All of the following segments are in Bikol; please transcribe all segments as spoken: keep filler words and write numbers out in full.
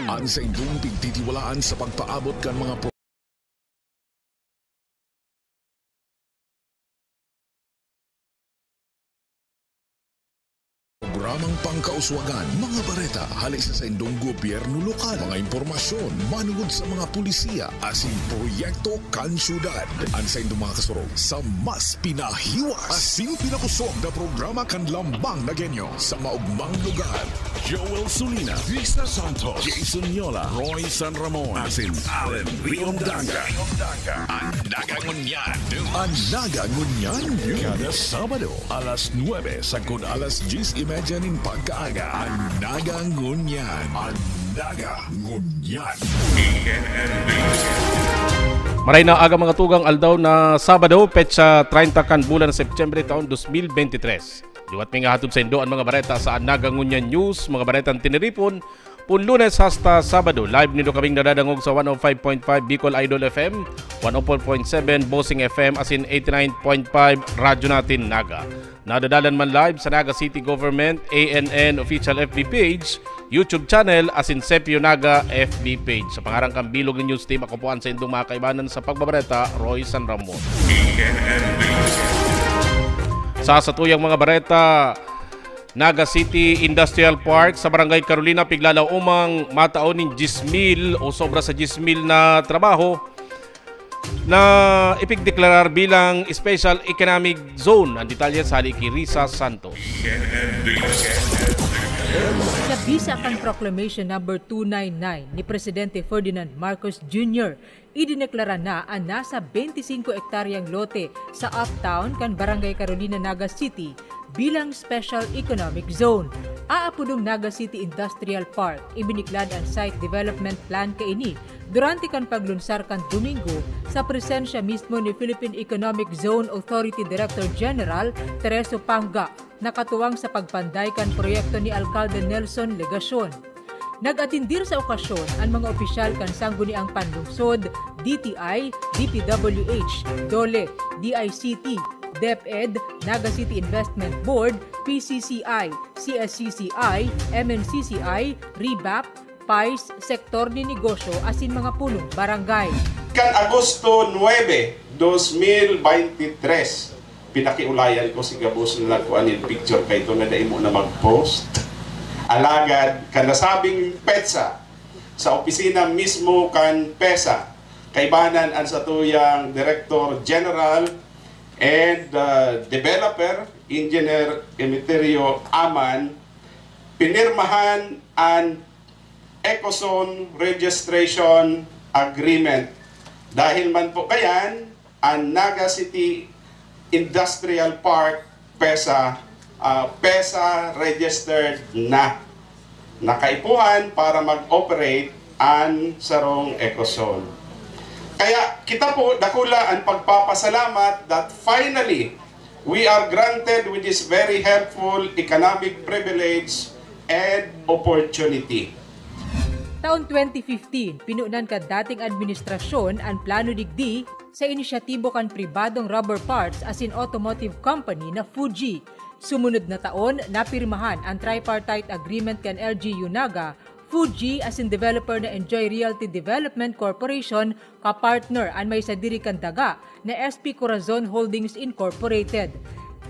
An saindong pigtitiwalaan sa pagpaabot kan mga pro- programang pangkauswagan, mga bareta hali sa saindong gobyerno lokal, mga impormasyon manungod sa mga polisiya asin proyekto kan syudad. An saindong mga kasurog sa mas pinahiwas asin pinakosog na programa kan Lambang na Genyo sa maugmang lugar. Joel Sulina, Risa Santos, Jason Yola, Roy San Ramon, asin Allen Riondanga. An Naga Ngunyan News. An Naga Ngunyan News. Kada Sabado, alas nuebe sagkod alas dyes y media nin pagkaaga. An Naga Ngunyan. An Naga Ngunyan. Maray na aga, mga tugang, aldaw na Sabado, petsa treinta kan bulan na Setyembre, taon dos mil bente tres. Liwat mi nga hatod saindo an mga bareta sa An Naga Ngunyan News, mga baretang tiniripon, pun Lunes hasta Sabado. Live nindo kaming nadadangog sa one oh five point five Bicol Idol F M, one oh four point seven Bossing F M, asin eighty-nine point five Radyo Natin Naga. Nadadalan man live sa Naga City Government, A N N Official F B page, YouTube channel, asin Sepio Naga F B page. Sa pangaran kan bilog na news team, ako po an saindong mga kaibanan sa pagbabareta, Roy San Ramon. Sa satuyang mga bareta, Naga City Industrial Park sa Barangay Carolina, piglalaomang matao nin dyes mil o sobra sa dyes mil na trabaho na ipigdeklarar bilang Special Economic Zone. Ang detalye sa hali ki Risa Santos. Sa bisa kan Proclamation Number two nine nine ni Presidente Ferdinand Marcos Junior, idineklara na an nasa bente singko ektaryang lote sa Uptown kan Barangay Carolina, Naga City bilang Special Economic Zone. Aapodong Naga City Industrial Park, ibiniklad an Site Development Plan kaini durante kan paglunsar kan Domingo sa presensya mismo ni Philippine Economic Zone Authority Director General Tereso Panga, na katuwang sa pagpanday kan proyekto ni Alkalde Nelson Legacion. Nag-atindir sa okasyon an mga opisyal kan Sangguniang Panlungsod, D T I, D P W H, DOLE, D I C T, DepEd, Naga City Investment Board, P C C I, C S C C I, M N C C I, REBAP, PAIS, sektor nin negosyo asin mga punong barangay. Kan Agosto nuebe, dos mil baynte tres, pinakiulayan ko si gabos na nagkuha nin picture kay ito na dai mo na mag-post. Alagad, kan nasabing petsa, sa opisina mismo kan pesa, kaibanan an satuyang Director General and, uh, Developer, Engineer Emeterio Aman, pinirmahan an Ecozone Registration Agreement. Dahil man po kayan, ang Naga City Industrial Park, pesa, ah, pesa registered na. Nakaipuhan para mag-operate an sarong Ecozone. Kaya kita po, dakula ang pagpapasalamat that finally, we are granted with this very helpful economic privilege and opportunity. Taon twenty fifteen, pinunan kan dating administrasyon an plano digdi sa inisyatibo kan pribadong rubber parts asin automotive company na Fuji. Sumunod na taon, napirmahan an tripartite agreement kan L G U Naga, Fuji asin developer na Enjoy Realty Development Corporation, kapartner an may sadiri kan daga na S P Corazon Holdings Incorporated.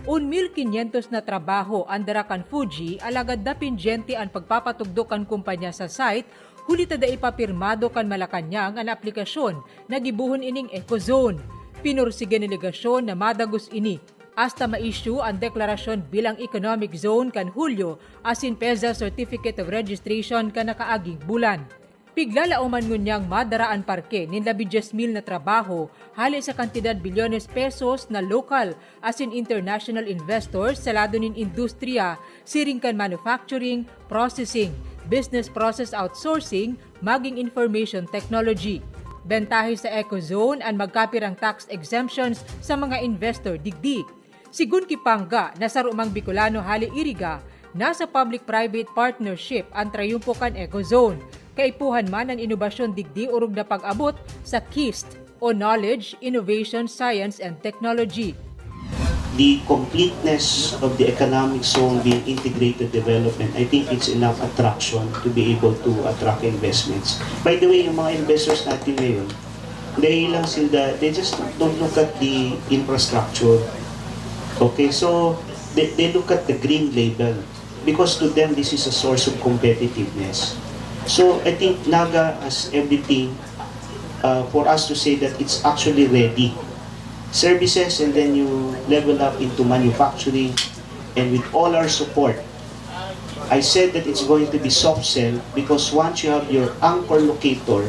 Un mil quinientos na trabaho an dara kan Fuji, alagad depindyente an pagpapatugdok kan kumpanya sa site, huli ta dai pa pirmado kan Malacañang an aplikasyon na gibohon ining Ecozone. Pinursige ni Legacion na madagos ini, hasta ma-issue an deklarasyon bilang Economic Zone kan Hulyo asin PEZA Certificate of Registration kan nakaaging bulan. Piglalaoman ngunyan madara an parke nin labi dyes mil na trabaho hale sa kantidad bilyones pesos na lokal asin international investors sa lado nin industriya, siring kan manufacturing, processing, business process outsourcing, maging information technology. Bentahe sa Ecozone an magkapirang tax exemptions sa mga investor digdi. Sigun ki Panga, na saro mang Bicolano hale Iriga, nasa public-private partnership an trayumpo kan Ecozone. Kaipuhan man an inobasyon digdi orog na pag-abot sa KIST o Knowledge, Innovation, Science, and Technology. the completeness of the economic zone being integrated development, I think it's enough attraction to be able to attract investments. By the way, yung mga investors natin ngayon, they lang sila, they just don't look at the infrastructure. Okay, so they, they look at the green label because to them this is a source of competitiveness. So I think Naga has everything uh, for us to say that it's actually ready. Services, and then you level up into manufacturing, and with all our support, I said that it's going to be soft sell because once you have your anchor locator,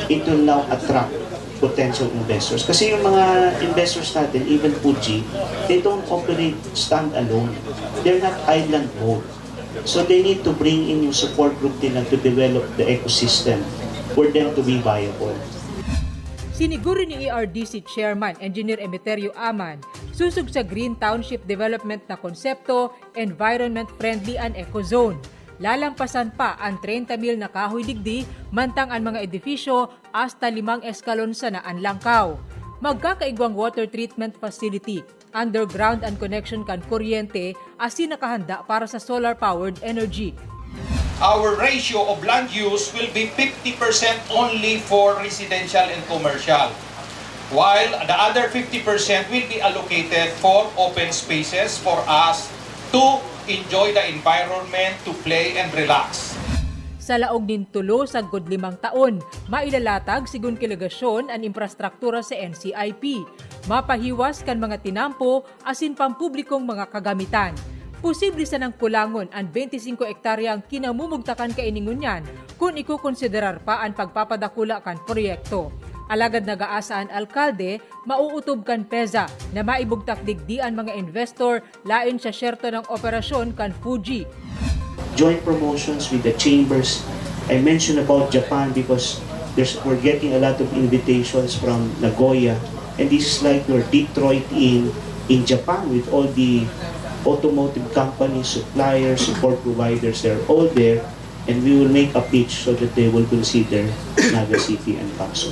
it will now attract potential investors. Kasi yung mga investors natin, even Fuji, they don't operate standalone. They're not island mode. So they need to bring in yung support group nila to develop the ecosystem for them to be viable. Siniguro ni E R D C Chairman Engineer Emeterio Aman, susog sa Green Township Development na konsepto, environment-friendly an eco zone. Lalampasan pa an treinta mil na kahoy digdi, mantang an mga edifisyo hasta limang eskalon sana an langkaw. Magkakaigwang water treatment facility, underground an connection kan kuryente asin nakahanda para sa solar-powered energy. Our ratio of land use will be fifty percent only for residential and commercial, while the other fifty percent will be allocated for open spaces for us to enjoy the environment, to play and relax. Sa laog nin tulo sagkod limang taon, mailalatag sigon kelegasyon an infrastruktura sa N C I P, mapahiwas kan mga tinampo asin pampublikong mga kagamitan. Posible sanang kulangon an bente-singko ektaryang kinamumugtakan kaini ngunyan kun ikokonsiderar pa an pagpapadakula kan proyekto. Alagad nag-aasa an alkalde, mauutob kan PEZA na maibugtak digdi an mga investor lain sa syerto ng operasyon kan Fuji. Joint promotions with the chambers. I mentioned about Japan because there's, we're getting a lot of invitations from Nagoya, and this is like your Detroit in in Japan with all the automotive companies, suppliers, support providers, they're all there, and we will make a pitch so that they will consider Naga City and Pangso.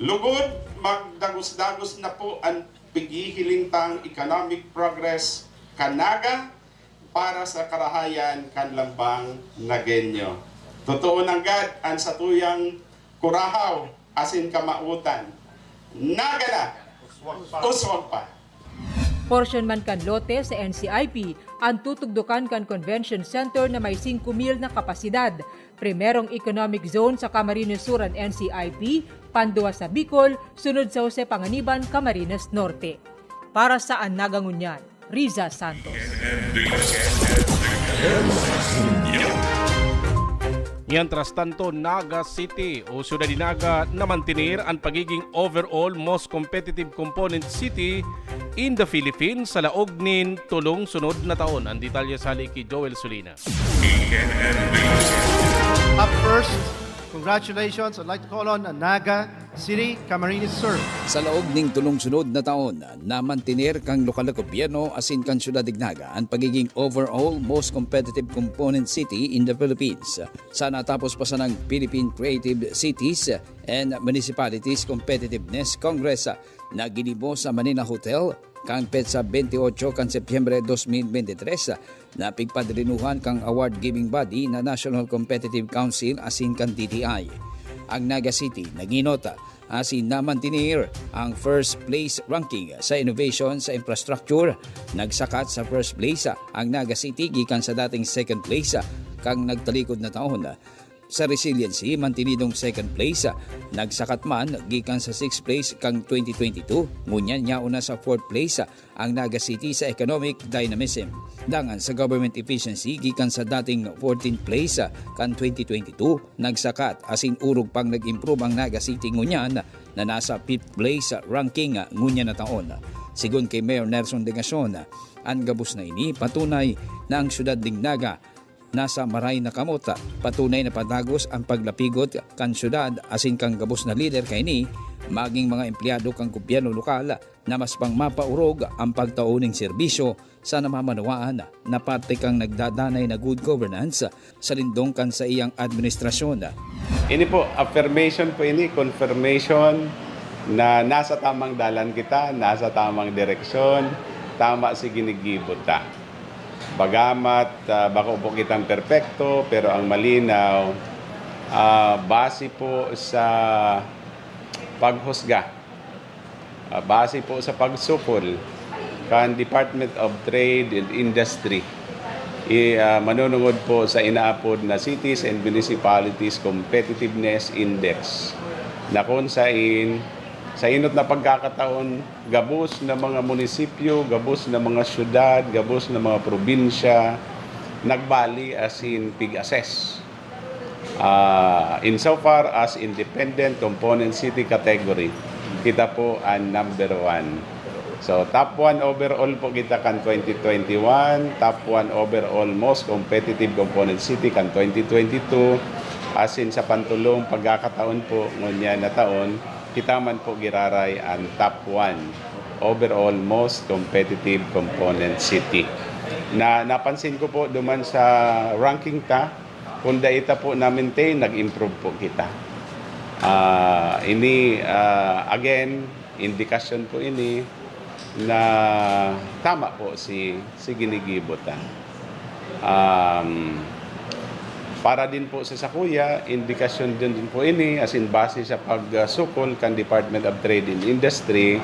Lugod, magdagos-dagos na po ang pighihiling tang economic progress kan Naga para sa karahayan kan lambang Nagueño. Totoo nanggad an satuyang kurahaw asin kamawotan. Naga na! Uswag pa! Porsyon man kan lote sa N C I P an tutugdokan kan Convention Center na may singko mil na kapasidad. Primerong Economic Zone sa Camarines Sur an N C I P, panduwa sa Bicol, sunod sa Jose Panganiban, Camarines Norte. Para sa An Naga Ngunyan, Riza Santos. Mientras tanto, Naga City o Ciudad de Naga namantener an pagiging overall most competitive component city in the Philippines sa laog nin tulong sunod na taon. Ang detalye sali ki Joel Solina. Up first, congratulations. I'd like to call on Naga City, Camarines Sur. Sa laog ning tulong sunod na taon, namantener kan lokal na gobyerno asin kan Syudad de Naga an pagiging overall most competitive component city in the Philippines. Sa natapos pa sanang Philippine Creative Cities and Municipalities Competitiveness Congress na ginibo sa Manila Hotel kan petsa twenty-eight kan Setyembre twenty twenty-three, na pigpadrinuhan kan award-giving body na National Competitive Council asin kan D T I. Ang Naga City naghinot asin namantener ang first place ranking sa innovation sa infrastructure. Nagsakat sa first place ang Naga City gikan sa dating second place kan nagtalikod na taon. Sa resiliency, mantinidong second place, nagsakat man gikan sa sixth place kan twenty twenty-two, ngunyan yaon na sa fourth place ang Naga City sa economic dynamism. Dangan sa government efficiency, gikan sa dating fourteenth place kan twenty twenty-two, nagsakat asin orog pang nag-improve ang Naga City ngunyan na nasa fifth place ranking ngunyan na taon. Sigon kay Mayor Nelson Degacion, an gabos na ini patunay na ang syudad nin Naga nasa maray na kamot. Patunay na padagos ang paglapigot kan syudad asin kan gabos na lider kaini, maging mga empleyado kan gobyerno lokal na mas pang mapaorog ang pagtao nin serbisyo sa namamanwaan na parte kan nagdadanay na good governance sa lindong kan saiyang administrasyon. Ini po, affirmation po ini, confirmation Na nasa tamang dalan kita, nasa tamang direksyon, tama si ginigibo ta. Bagamat, ah, bako po kitang perpekto, pero ang malinaw, ah, base po sa paghusga, ah, base po sa pagsukol kan Department of Trade and Industry, i-, ah, manunungod po sa inaapod na Cities and Municipalities Competitiveness Index, na kung sain, sa inot na pagkakataon, gabos na mga munisipyo, gabos na mga syudad, gabos na mga probinsya, nagbali asin pig-assess. Ah, insofar as independent component city category, kita po ang number one. So, top one overall po kita kan twenty twenty-one, top one overall most competitive component city kan twenty twenty-two, asin sa pantulong pagkakataon po ngunyan na taon, kita man po giraray ang top one overall most competitive component city. Na napansin ko po duman sa ranking ta, kung dai ta po na-maintain, nag-improve po kita. Ah, ini, ah, again, indikasyon po ini na tama po si, si ginigibo ta. Um, para din po sa sakuya, indikasyon din, din po ini, asin base sa pagsukol kan Department of Trade and Industry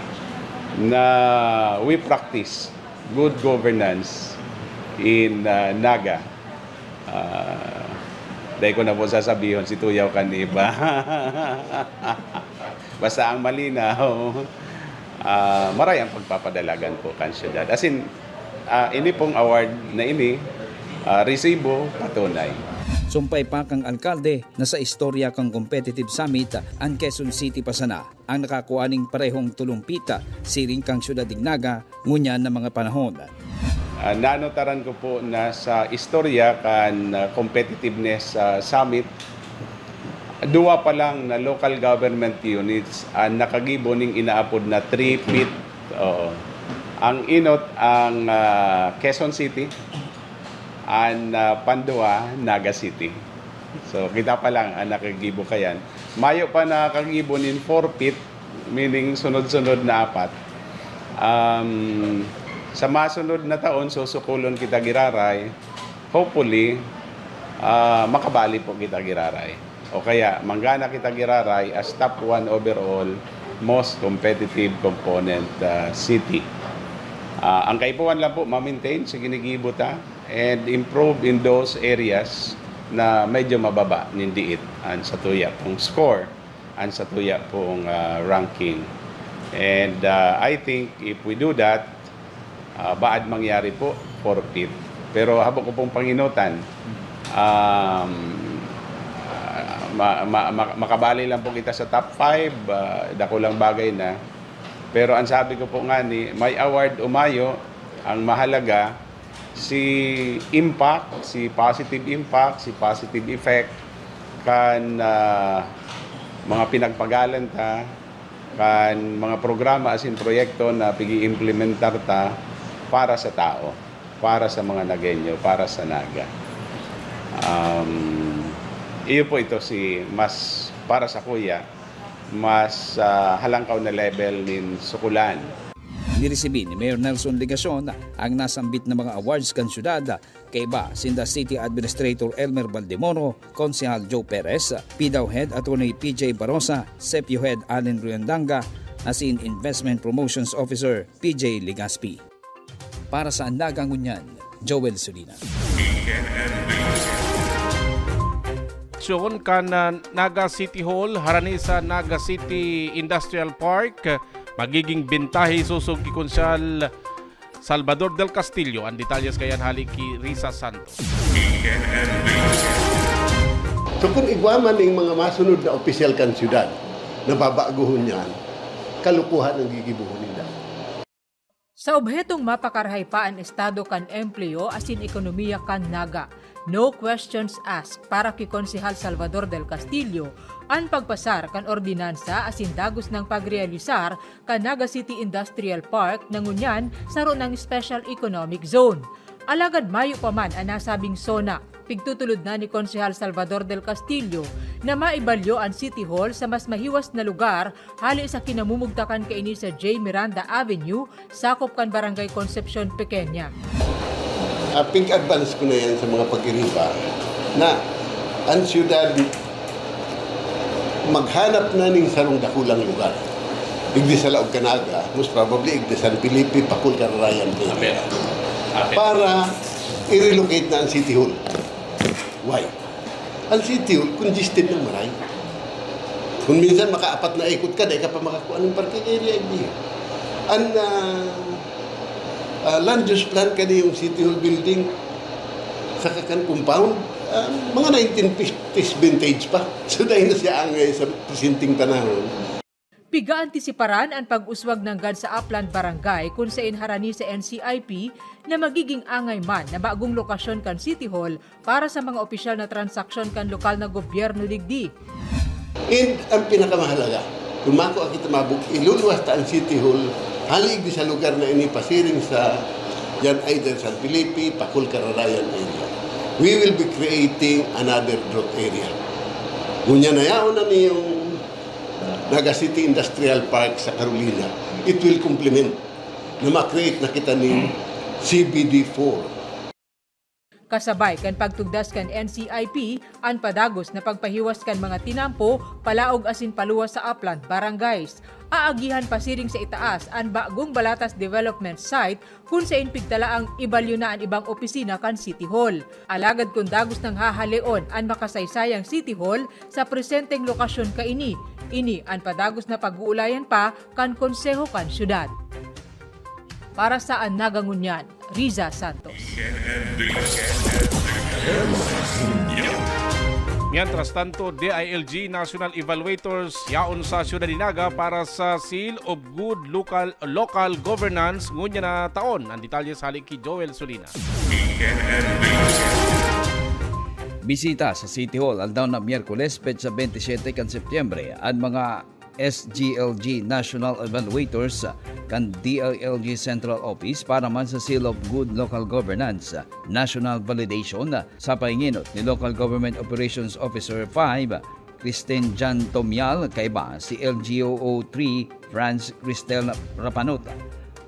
na we practice good governance in, ah, Naga. Ah, dai ko na po sasabihon si Tuyaw kan iba. Basta ang malinaw, ah, maray ang pagpapadalagan po kan syudad. As in, ah, ini pong award na ini, ah, resibo, patunay. Sumpay pa kang alkalde na sa istorya kan Competitive Summit, ang Quezon City pa sana ang nakakua ning parehong tulumpita siring kan syudad nin Naga ngunyan na mga panahon. Ah, nanotaran ko po na sa istorya kan, ah, Competitiveness, ah, Summit, duwa pa lang na local government units ang nakagibo ning inaapod na three-peat. Oo. Ang inot ang, ah, Quezon City, ang, ah, panduwa, Naga City. So, kita pa lang ang nakagibo kayan. Mayo pa nakagibo nin four-peat, meaning sunod-sunod na apat. Um, sa masunod na taon, susukulon kita giraray. Hopefully, ah, makabali po kita giraray. O kaya, manggana kita giraray as top one overall most competitive component, ah, city. Ah, ang kaipuhan lang po, ma-maintain, sige, ginigibo ta, and improve in those areas na medyo mababa nin diit ang satuya pong score, ang satuya pong, ah, ranking. And, ah, I think if we do that, ah, baad mangyari po, four-peat. Pero habo ko pong panginutan, um, ah, ma-, ma-, ma-, makabali lang po kita sa top five, ah, dakulang bagay na. Pero ang sabi ko po nga ni, may award o mayo, ang mahalaga, si impact, si positive impact, si positive effect kan, ah, mga pinagpagalan ta, kan mga programa asin proyekto na pag-iimplementar ta para sa tao, para sa mga Nagueño, para sa Naga. Um, iyo po ito si mas, para sa kuya, mas, ah, halangkaw na level nin sukulan. Niresibi ni Mayor Nelson Legacion ang nasambit na mga awards kan syudad, kaiba sinda City Administrator Elmer Baldemoro, Konsehal Joe Perez, PDAO Head Attorney P J Barosa, SEPIO Head Allen Ruyandanga, asin Investment Promotions Officer P J Legaspi. Para sa Naga Ngunyan, Joel Solina. Aksyon kan, ah, Naga City Hall harani sa Naga City Industrial Park, magiging bentahe sosog ki Konsehal Salvador del Castillo. Ang detalyes kayan hali ki Risa Santos. So, kun igwa man ning mga masunod na opisyal kan syudad na babaguhon niyan, kalukuhan ang gigibohon ninda. Sa obhetong mapakarahay pa an estado kan empleyo asin ekonomiya kan Naga, no questions asked para ki Konsehal Salvador del Castillo, an pagpasar kan ordinansa asin dagos nang pagrealisar kan Naga City Industrial Park na ngunyan saro nang Special Economic Zone. Alagad mayo pa man an nasabing SONA. Pigtutulod na ni Konsehal Salvador del Castillo na maibalyo an City Hall sa mas mahiwas na lugar hali sa kinamumugtakan kaini sa J. Miranda Avenue, sakop kan Barangay Concepcion Pequeña. Ah, pig-advance ko na yan sa mga pag-iriba na ang siyudad maghanap na ning sarong dakulang lugar. Igdi sa Laog Canaga, most probably igdi San Felipe, Pacul, Cararayan, Peña. Para i-relocate na ang City Hall. Why? Ang City Hall, congested ng maray. Kung minsan makaapat na ikot ka, dahil ka pa makakuha ng parking area, hindi. Ang ah, ah, land use plan ka yung City Hall building, saka kan compound, ah, mga nineteen fifties vintage pa. So dahil na siya angay sa presenting panahon. Pigaantisiparan an pag-uswag nanggad sa Upland Barangay kun sain harani sa N C I P na magiging angay man na bagong lokasyon kan City Hall para sa mga opisyal na transaksyon kan lokal na gobyerno digdi. And ang pinakamahalaga, kung makua kita mabug, iluluwas ta ang City Hall, halig di sa lugar na ini pasiring sa yan either San Felipe, Pacul, Cararayan area. We will be creating another drought area. Ngunyan na yaon na niyong Naga City Industrial Park sa Carolina, it will complement na ma-create na kita ni C B D four. Kasabay kan pagtugdas kan N C I P, an padagos na pagpahiwas kan mga tinampo, palaog asin paluwas sa Upland Barangays. Aagihan pasiring sa itaas an bagong Balatas Development Site kun sain pigtalaang ibalyo na an ibang opisina kan City Hall. Alagad kun dagos nang hahaleon an makasaysayang City Hall sa presenteng lokasyon kaini, ini an padagos na pag-uulayan pa kan Konseho kan Syudad. Para sa An Naga Ngunyan, Riza Santos. Mientras tanto, D I L G National Evaluators yaon sa Syudad ni Naga para sa Seal of Good Local, Local Governance ngunyan na taon. Ang detalye sa hali ki Joel Solina. Bisita sa City Hall aldaw na Miyerkules, petsa twenty-seven kan Setyembre, an mga S G L G National Evaluators kan D I L G Central Office para man sa Seal of Good Local Governance National Validation sa paingenot ni Local Government Operations Officer five, Christine Jan Tomial, kaiba si L G O O three Franz Cristel Rapanot.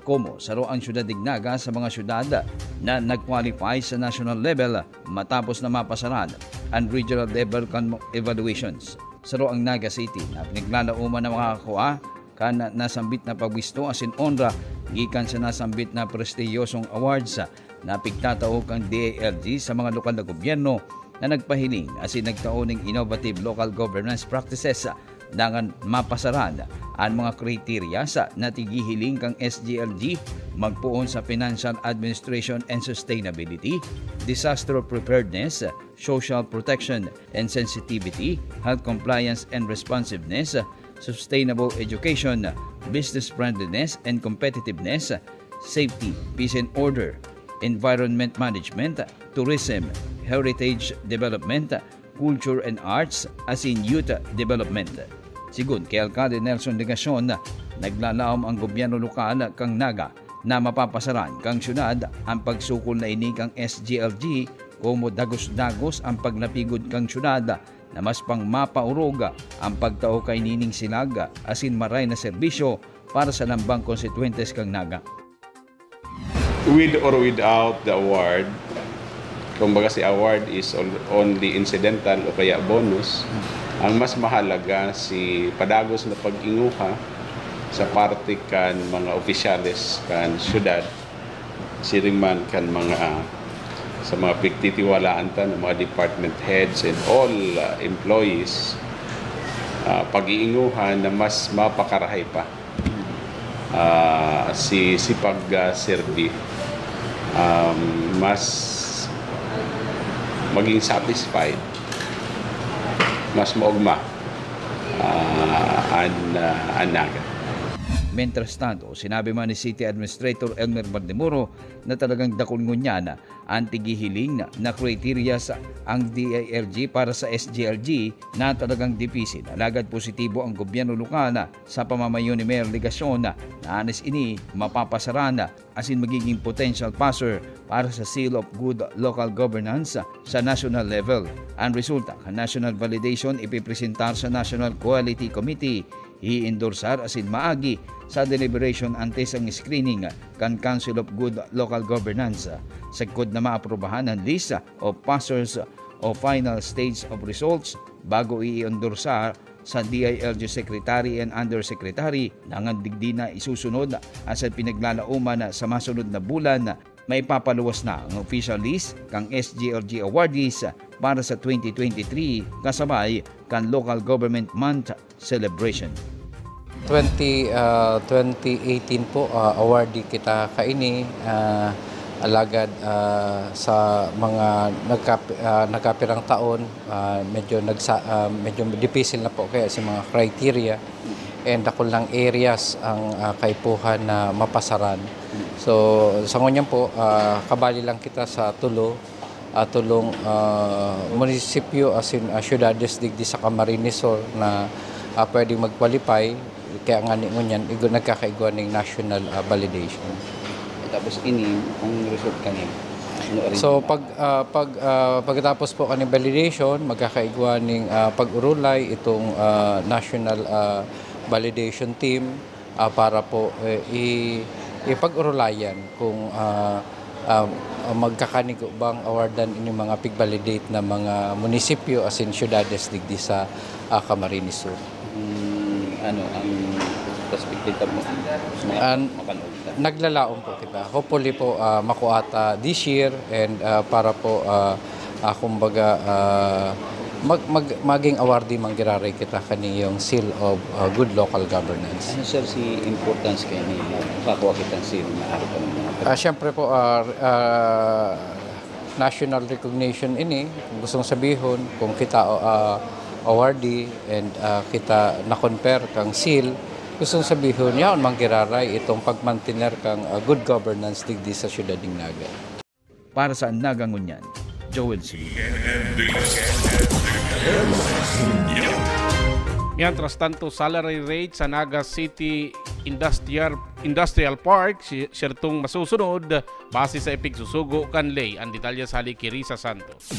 Komo saro ang siyudad nin Naga sa mga siyudad na nag-qualify sa national level matapos na mapasaran ang regional level kan evaluations. Saro ang Naga City na pinaglalaoman na makakakua kan nasambit na pagbisto asin onra gikan sa nasambit na prestihiyosong awards na pigtatao kan D I L G sa mga lokal na gobyerno na nagpahiling asin nagtao ning innovative local governance practices. Dangan mapasaran an mga kriteryas na tighihiling kan S G L G, magpoon sa financial administration and sustainability, disaster preparedness, social protection and sensitivity, health compliance and responsiveness, sustainable education, business friendliness and competitiveness, safety, peace and order, environment management, tourism, heritage development, culture and arts, asin youth development. Sigon ki Alkalde Nelson Legacion, naglalaom ang gobyerno lokal kan Naga na mapapasaran kan syudad an pagsukol na ini kan S G L G, komo dagos-dagos an paglapigod kan syudad na mas pang mapaorog an pagtao kaini ning silag asin maray na serbisyo para sa lambang konstituyentes kan Naga. With or without the award, kumbaga si award is only incidental o kaya bonus, ang mas mahalaga si padagos na pag-inguha sa parte kan mga opisyales kan syudad, siring man kan mga sa mga pigtitiwalaan ta ng mga department heads and all uh, employees, uh, pag-iinguhan na mas mapakarahay pa uh, si si pag uh, serbi um, mas maging satisfied, mas maugma uh, an uh, anaga. Mientras tanto, sinabi man ni City Administrator Elmer Bardemoro na talagang dakul ngunyan an tighihiling na criteria sa ang D I L G para sa S G L G na talagang dipisil. Alagad positibo ang gobyerno lokal sa pamamayo ni Mayor Legacion na anis ini mapapasaran asin magiging potential passer para sa Seal of Good Local Governance sa national level. Ang resulta kan national validation ipipresentar sa National Quality Committee, iendorsar asin maagi sa deliberation antes ang screening kan Council of Good Local Governance. Sagkod na maaprubahan ang list of passers o final stage of results bago i-endorsar sa D I L G Secretary and Undersecretary, dangan digdi na isusunod asin pinaglalaoman sa masunod na bulan, maipapaluwas na ang official list kan S G L G awardees para sa twenty twenty-three kasabay kan Local Government Month celebration. Twenty, ah, twenty eighteen po, ah, awardee kita kaini. Ah, alagad, ah, sa mga nagkap-, ah, nagkapirang taon, ah, medyo nagsa-, ah, medyo dipisil na po kaya sa mga criteria and dakul nang areas ang, ah, kaipuhan na mapasaran. So, sa ngunyan po, ah, kabali lang kita sa tulo, ah, tulong, ah, munisipyo asin, ah, syudades digdi sa Camarines Sur na, ah, pwedeng mag-qualify, kaya ngani ngunyan igo-, nagkakaigwa ning national, ah, validation. Tapos ini, ang result kanin? Ano rin So ba? pag ah, pag ah, pagkatapos po kaning validation, magkakaigwa ning ah, pag-urulay itong ah, national ah, validation team ah, para po eh, i- ipag-urulayan kung ah, ah, magkakanigo bang awardan ini mga pig-validate na mga munisipyo asin syudades digdi sa ah, Camarines Sur. Hmm, ano ang perspective mo? Mga An- mapanood ka? Naglalaom po kita. Hopefully po ah, makuha ta this year and ah, para po ah, ah, kumbaga ah, mag, mag, maging awardee man giraray kita kaniyong Seal of ah, Good Local Governance. Ano sir si importance kayo ni makakuha kitang seal na araw pa ng mga Ah, Siyempre po, ah, ah, national recognition ini, gustong sabihon, kung kita ah, awardee and ah, kita na-confer kang seal, gustong sabihon, yaon man giraray itong pagmantener kang ah, good governance digdi sa siyudad ning Naga. Para sa Naga Ngunyan, Joel Silva. Mientras tanto, salary rate sa Naga City Industrial Industrial Park, si- siyertong masusunod base sa ipigsusugo kan ley. Ang detalye sa hali ki Risa Santos.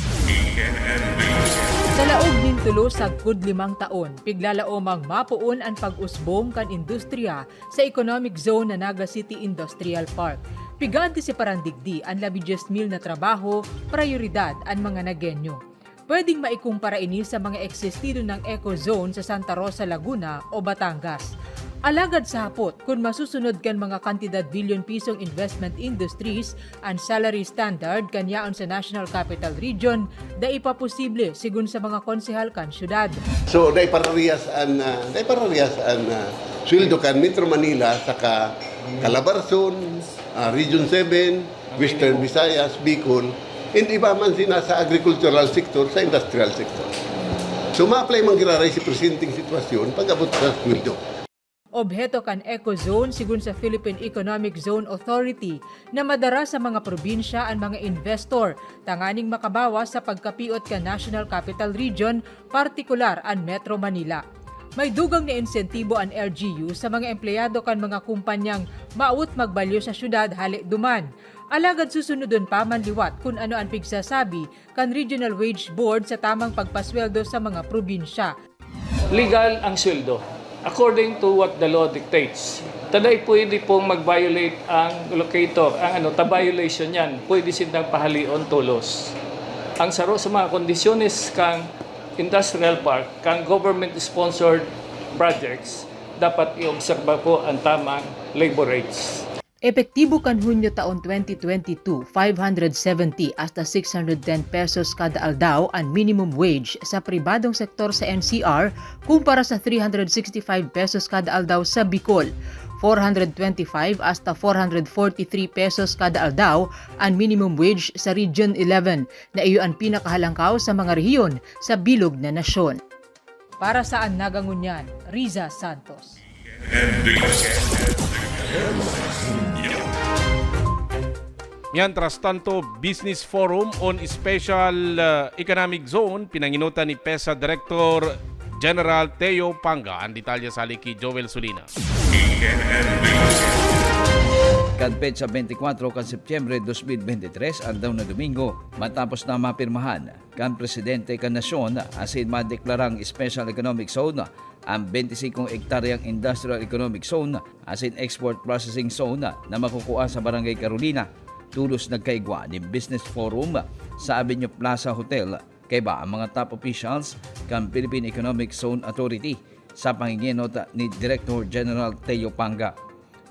Sa laog nin tulo sagkod limang taon, piglalaomang mapoon an pag-usbong kan industriya sa Economic Zone na Naga City Industrial Park. Pigaanti si parandigdi an labi dyes mil na trabaho, prayoridad an mga Nagueño. Pwedeng maikumpara ini sa mga existido ng Eco Zone sa Santa Rosa, Laguna o Batangas. Alagad sa hapot, kun masusunod kan mga kantidad bilyon pisong investment industries an salary standard kan yaon sa National Capital Region, dai pa posible, sigon sa mga konsehal kan syudad. So, dai parariyas an ah, dai parariyas an ah, sweldo kan Metro Manila saka Calabarzon, ah, Region seven, Western Visayas, Bicol, and iba man sina sa agricultural sector, sa industrial sector. So, ma-apply man giraray si presenteng sitwasyon pag-abot sa sweldo. Obheto kan Eco Zone, sigon sa Philippine Economic Zone Authority, na madara sa mga probinsya an mga investor tanganing makabawas sa pagkapiot kan National Capital Region, partikular an Metro Manila. May dugang na insentibo an L G U sa mga empleyado kan mga kumpanyang maawot magbalyo sa syudad hale duman. Alagad susunodon pa man liwat kun ano an pigsasabi kan Regional Wage Board sa tamang pagpasweldo sa mga probinsya. Legal ang sweldo, according to what the law dictates. Taday pwede pong mag-violate ang locator, ang ano, ta-violation yan. Pwede sindang pahalion tolos. Ang saro sa mga kondisyones kang industrial park, kang government-sponsored projects, dapat i-obserba po ang tamang labor rates. Epektibo kan Hunyo taon twenty twenty-two, five hundred seventy hasta six hundred ten pesos kada aldaw an minimum wage sa pribadong sektor sa N C R kumpara sa three hundred sixty-five pesos kada aldaw sa Bicol, four hundred twenty-five hasta four hundred forty-three pesos kada aldaw an minimum wage sa Region eleven na iyo an pinakahalangkaw sa mga rehiyon sa bilog na nasyon. Para sa An Naga Ngunyan, Riza Santos. Mientras tanto, Business Forum on Special uh, Economic Zone, pinanginutan ni pesa Director General Teo Panga. Ang detalye sa ki Joel Sulina. Kan petsa twenty-four kan Setyembre dos mil bente tres, aldaw na Domingo, matapos na mapirmahan kan presidente kan nasyon asin madeklarang Special Economic Zone ang bente singkong ektaryang Industrial Economic Zone asin Export Processing Zone na makukua sa Barangay Carolina, tolos nagkaigwa nin Business Forum sa Avenue Plaza Hotel. Kaiba ang mga top officials kan Philippine Economic Zone Authority sa pangingenot ni Director General Teo Panga.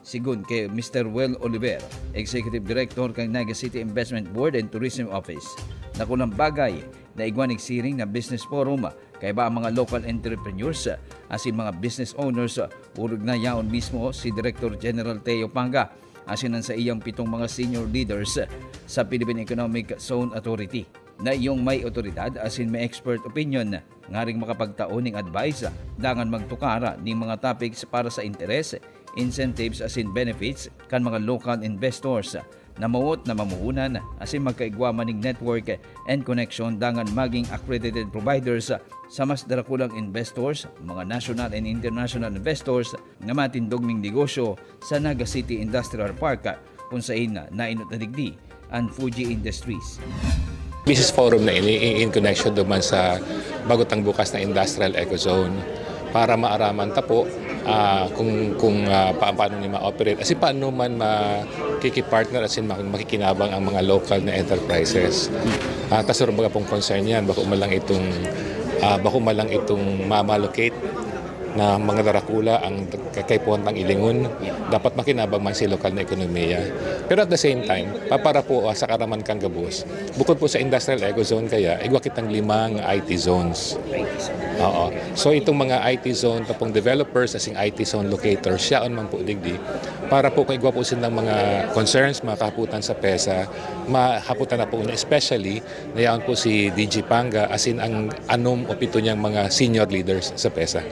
Sigon ki Mister Well Oliver, Executive Director kan Naga City Investment Board and Tourism Office, dakulang bagay na igwa nin siring na business forum kaiba ang mga local entrepreneurs asin mga business owners, orog na yaon mismo si Director General Teo Panga asin an saiyang pitong mga senior leaders sa Philippine Economic Zone Authority na iyong may otoridad asin may expert opinion ngaring makapagtao ning advice dangan magtukara ning mga topics para sa interes, incentives asin benefits kan mga local investors na mawot na mamuhunan asin magkaigwa man ning network and connection dangan maging accredited providers sa mas darakulang investors, mga national and international investors na matindog ning negosyo sa Naga City Industrial Park, kun sain nainot na digdi an Fuji Industries. Business forum na ini in connection duman sa bago tang bukas na industrial eco zone para maaraman ta po uh, kung kung uh, pa, paano ni ma-operate kasi paano man makikipartner asin makikinabang ang mga local na enterprises. Uh, kasi baga pong concern yan, bako man lang itong uh, bako man lang itong ma-allocate na mga darakula ang kaipuhan tang ilingon, dapat makinabang man si lokal na ekonomiya. Pero at the same time, papara po uh, sa karaman kang gabos, bukod po sa industrial eco zone kaya, igwa kitang limang I T zones. Oo. So itong mga I T zone, tapong developers, asing I T zone locators, siyaon man po digdi, para po kung igwa po silang mga concerns, mga kahaputan sa pesa, mahaputan na po na, especially Nayaon po si D G Panga, as in ang anom o pito niyang mga senior leaders sa pesa.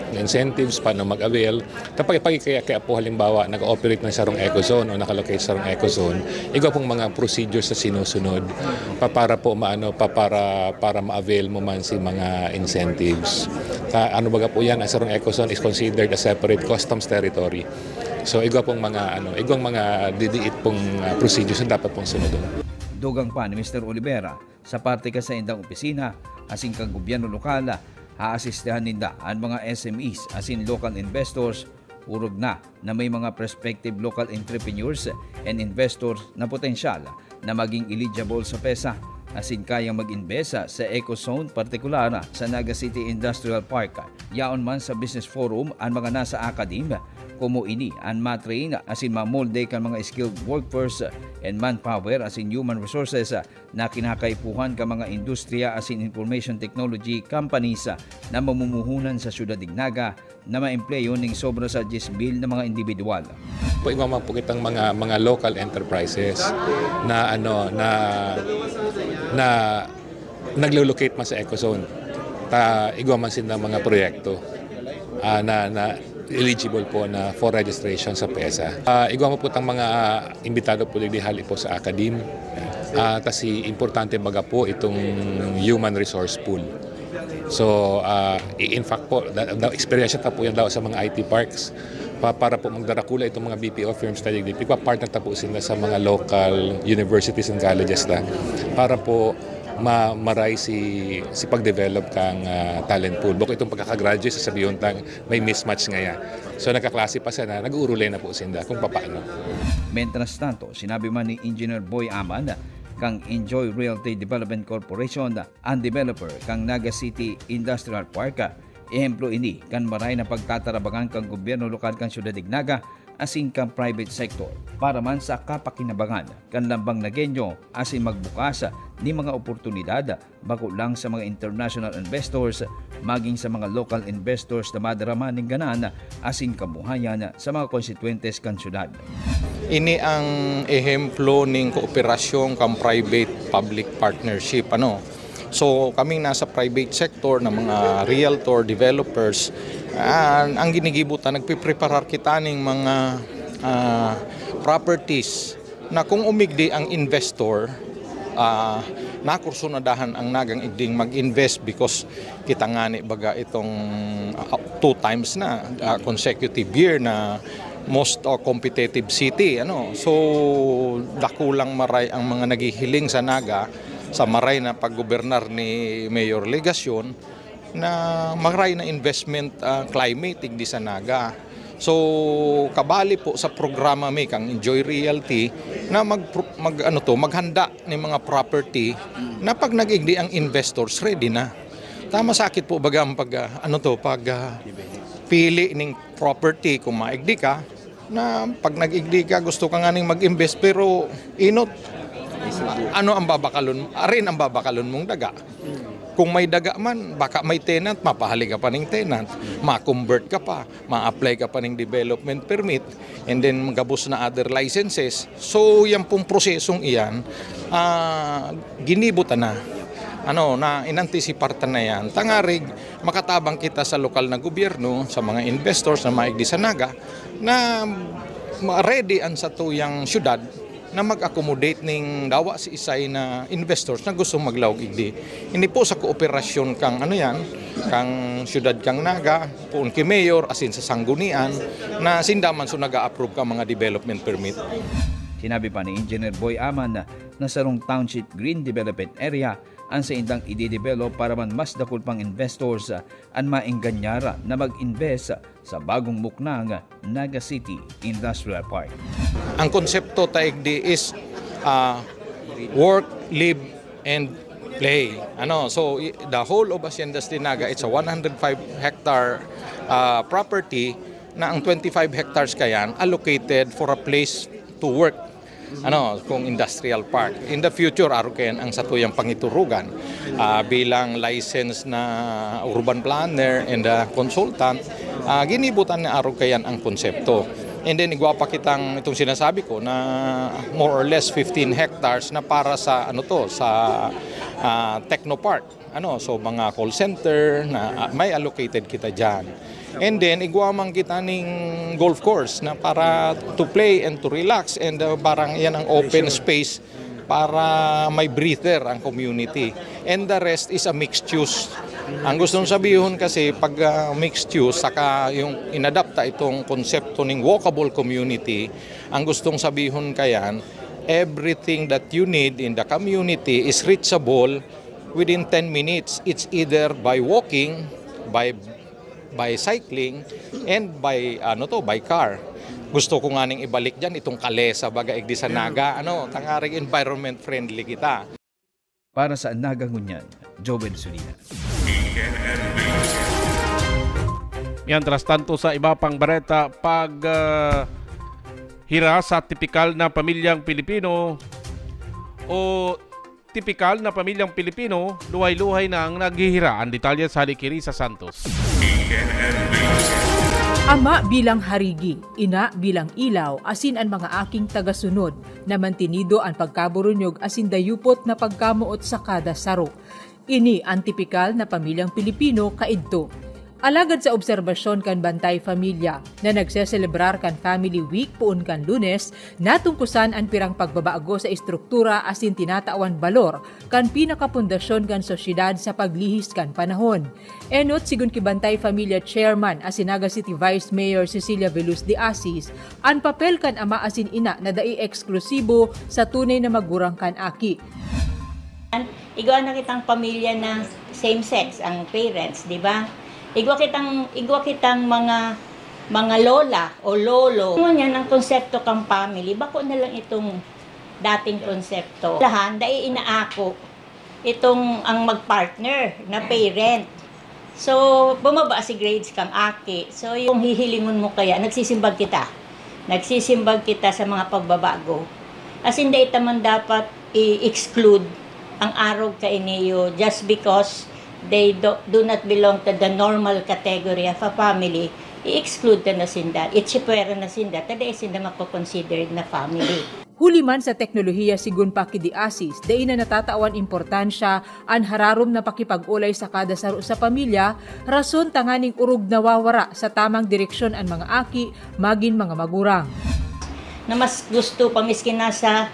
Incentives, paano mag-avail. Kapag pag kaya, kaya po halimbawa, nag-operate ng sarong eco zone o nakalocate sa sarong eco zone, igwa pong mga procedures sa sinusunod pa para po maano pa para para ma-avail mo man si mga incentives. Sa ano baga po yan, ang sarong eco zone is considered a separate customs territory. So igwa pong mga ano, igwang mga didiit pong uh, procedures na dapat pong sunodon. Dugang pa ni Mister Olivera, sa parte kan saindang opisina asin kan gobyerno lokal, aasistihan ninda an mga S M Es asin local investors, orog na na may mga prospective local entrepreneurs and investors na potensyal na maging eligible sa pesa asin kayang mag-invest sa eco zone, partikular sa Naga City Industrial Park. Yaon man sa Business Forum an mga nasa academe, komo ini an ma-train asin mamolde kan mga skilled workforce and manpower asin human resources na kinakaipuhan kan mga industriya asin information technology companies na mamumuhunan sa syudad nin Naga na maempleyo ning sobra sa diyes mil na mga individual. Pwede man po kitang mga mga local enterprises na ano na na naglo-locate man sa eco zone. Ta igwa man sila mga proyekto ah, na, na eligible po na for registration sa pesa. Ah, igwa mo po tang mga ah, imbitado po digdi hali po sa academe. Ah, kasi importante baga po itong human resource pool. So, ah, i- in fact po, da, da, experience ta po yan daw sa mga I T parks. Pa, para po magdarakula itong mga B P O firms na digdi, pigpa-partner ta po sila sa mga local universities and colleges na para po ma maray si si pag-develop kang ah, talent pool. Bako itong pagkakagraduate, sasabihon tang may mismatch ngaya. So nagkaklase pa sana, nag-uurulay na po sinda kung papaano. Mientras tanto, sinabi man ni Engineer Boy Aman kang Enjoy Realty Development Corporation, ang developer kang Naga City Industrial Park. Ehemplo ini kan maray na pagtatarabangan kan gobyerno lokal kan syudad nin Naga asin kan private sector para man sa kapakinabangan kan lambang Nagueño asin magbukas nin mga oportunidad bako lang sa mga international investors, maging sa mga local investors na madarama nin ganan asin kabuhayan sa mga konstituyentes kan syudad. Ini ang ehemplo ning kooperasyon kan private-public partnership, ano. So, kaming nasa private sector na mga realtor, developers, Ah, ang ginigibo ta, nagpipreparar kita ning mga, ah, properties na kung umigdi ang investor, ah, nakursunadahan ang Naga igding mag-invest because kita ngani baga itong, ah, two times na, ah, consecutive year na most, ah, competitive city, ano. So, dakulang maray ang mga naghihiling sa Naga, sa maray na paggobernar ni Mayor Legacion, na maray na investment, ah, climate igdi sa Naga. So, kabali po sa programa mi kang Enjoy Realty na mag, mag, ano to, maghanda ning mga property na pag nag-igdi ang investors, ready na. Tama, sakit po baga ang pag, ah, ano to, pag, ah, pili ning property kung maigdi ka, na pag nag-igdi ka, gusto ka nganing mag-invest, pero inot, ano ang babakalon? Arin ang babakalon mong daga. Kung may daga man, baka may tenant, mapahali ka pa ning tenant. Ma-convert ka pa, ma-apply ka pa ning development permit, and then gabos na other licenses. So, yan pong prosesong iyan, ah, ginibo ta na. Ano, na inantisipar ta na yan. Tangarig, makatabang kita sa lokal na gobyerno, sa mga investors na maigdi sa Naga, na ma-, ready ang satuyang syudad na mag-accommodate ning dawa si isay na investors na gusto maglaog igdi. Ini po sa kooperasyon kang, ano yan, kang syudad kang Naga, poon ki Mayor, asin sa sanggunian, na sinda man so nag-a-approve ka mga development permit. Sinabi pa ni Engineer Boy Aman na sarong township green development area an saindang i-develop para man mas dakul pang investors an maengganyan na mag-invest sa bagong muknang Naga City Industrial Park. Ang konsepto ta igdi is, ah, work, live, and play. Ano, so, i-, the whole of Haciendas de Naga, it's a one hundred five hectare, ah, property na ang twenty-five hectares kayan allocated for a place to work. Ano, kung industrial park. In the future, arog kayan ang satuyang pangiturugan. Ah, bilang licensed na urban planner and, ah, consultant, ah, ginibo ta na arog kayan ang konsepto. And then, igwa pa kitang, itong sinasabi ko na more or less fifteen hectares na para sa, ano to, sa, ah, technopark. Ano, so mga call center na, ah, may allocated kita diyan. And then, igwa man kita ning golf course na para to play and to relax, and, uh, parang yan ang open space para may breather ang community. And the rest is a mixed use. Ang gustong sabihon kasi pag, ah, mixed use, saka yung inadapta itong konsepto ning walkable community, ang gustong sabihon kayan, everything that you need in the community is reachable within ten minutes. It's either by walking, by, by cycling, and by, ano to, by car. Gusto ko nganing ibalik diyan itong kalesa, baga igdi sa Naga, ano, tangaring environment friendly kita. Para sa Naga Ngunyan, Joven Sulina. Mientras tanto, sa iba pang bareta, pag, ah, hira sa tipikal na pamilyang Pilipino o tipikal na pamilyang Pilipino, luhay-luhay na ang naghihira. Ang detalye sa Halikiri sa Santos. Ama bilang harigi, ina bilang ilaw, asin an mga aking tagasunod, na mantinido an pagkaburunyog asin dayupot na pagkamoot sa kada saro. Ini an tipikal na pamilyang Pilipino kaidto. Alagad sa obserbasyon kan Bantay Familia na nagseselebrar kan Family Week poon kan Lunes, natungkusan an pirang pagbabago sa estruktura asin tinatawan balor kan pinakapundasyon kan sosyedad sa paglihis kan panahon. Enot, sigon ki Bantay Familia Chairman asin Naga City Vice Mayor Cecilia Veluz de Asis, an papel kan ama asin ina na dai eksklusibo sa tunay na magurang kan aki. Igwa na kitang pamilya na same sex ang parents, di ba? Igwa kitang, igwa kitang mga, mga lola o lolo. Ngunyan, ang konsepto kang family, bako na lang itong dating konsepto. Lahan, dai inaako itong ang mag-partner na parent. So, bumaba si grades kang aki. So, yung hihilingon mo kaya, nagsisimbag kita. Nagsisimbag kita sa mga pagbabago. As in, dai ta man dapat i-exclude ang arog kaini just because they do, do not belong to the normal category of a family. I-exclude ta na sinda, itsipwera na sinda, ta dai sinda mako-considered na family. Huli man sa teknolohiya, sigon pa ki De Asis, dai na natatawan importansya an hararom na pakipag-olay sa kada saro sa pamilya, rason tanganing orog nawawara sa tamang direksyon an mga aki magin mga magurang. Na mas gusto pa miskin nasa,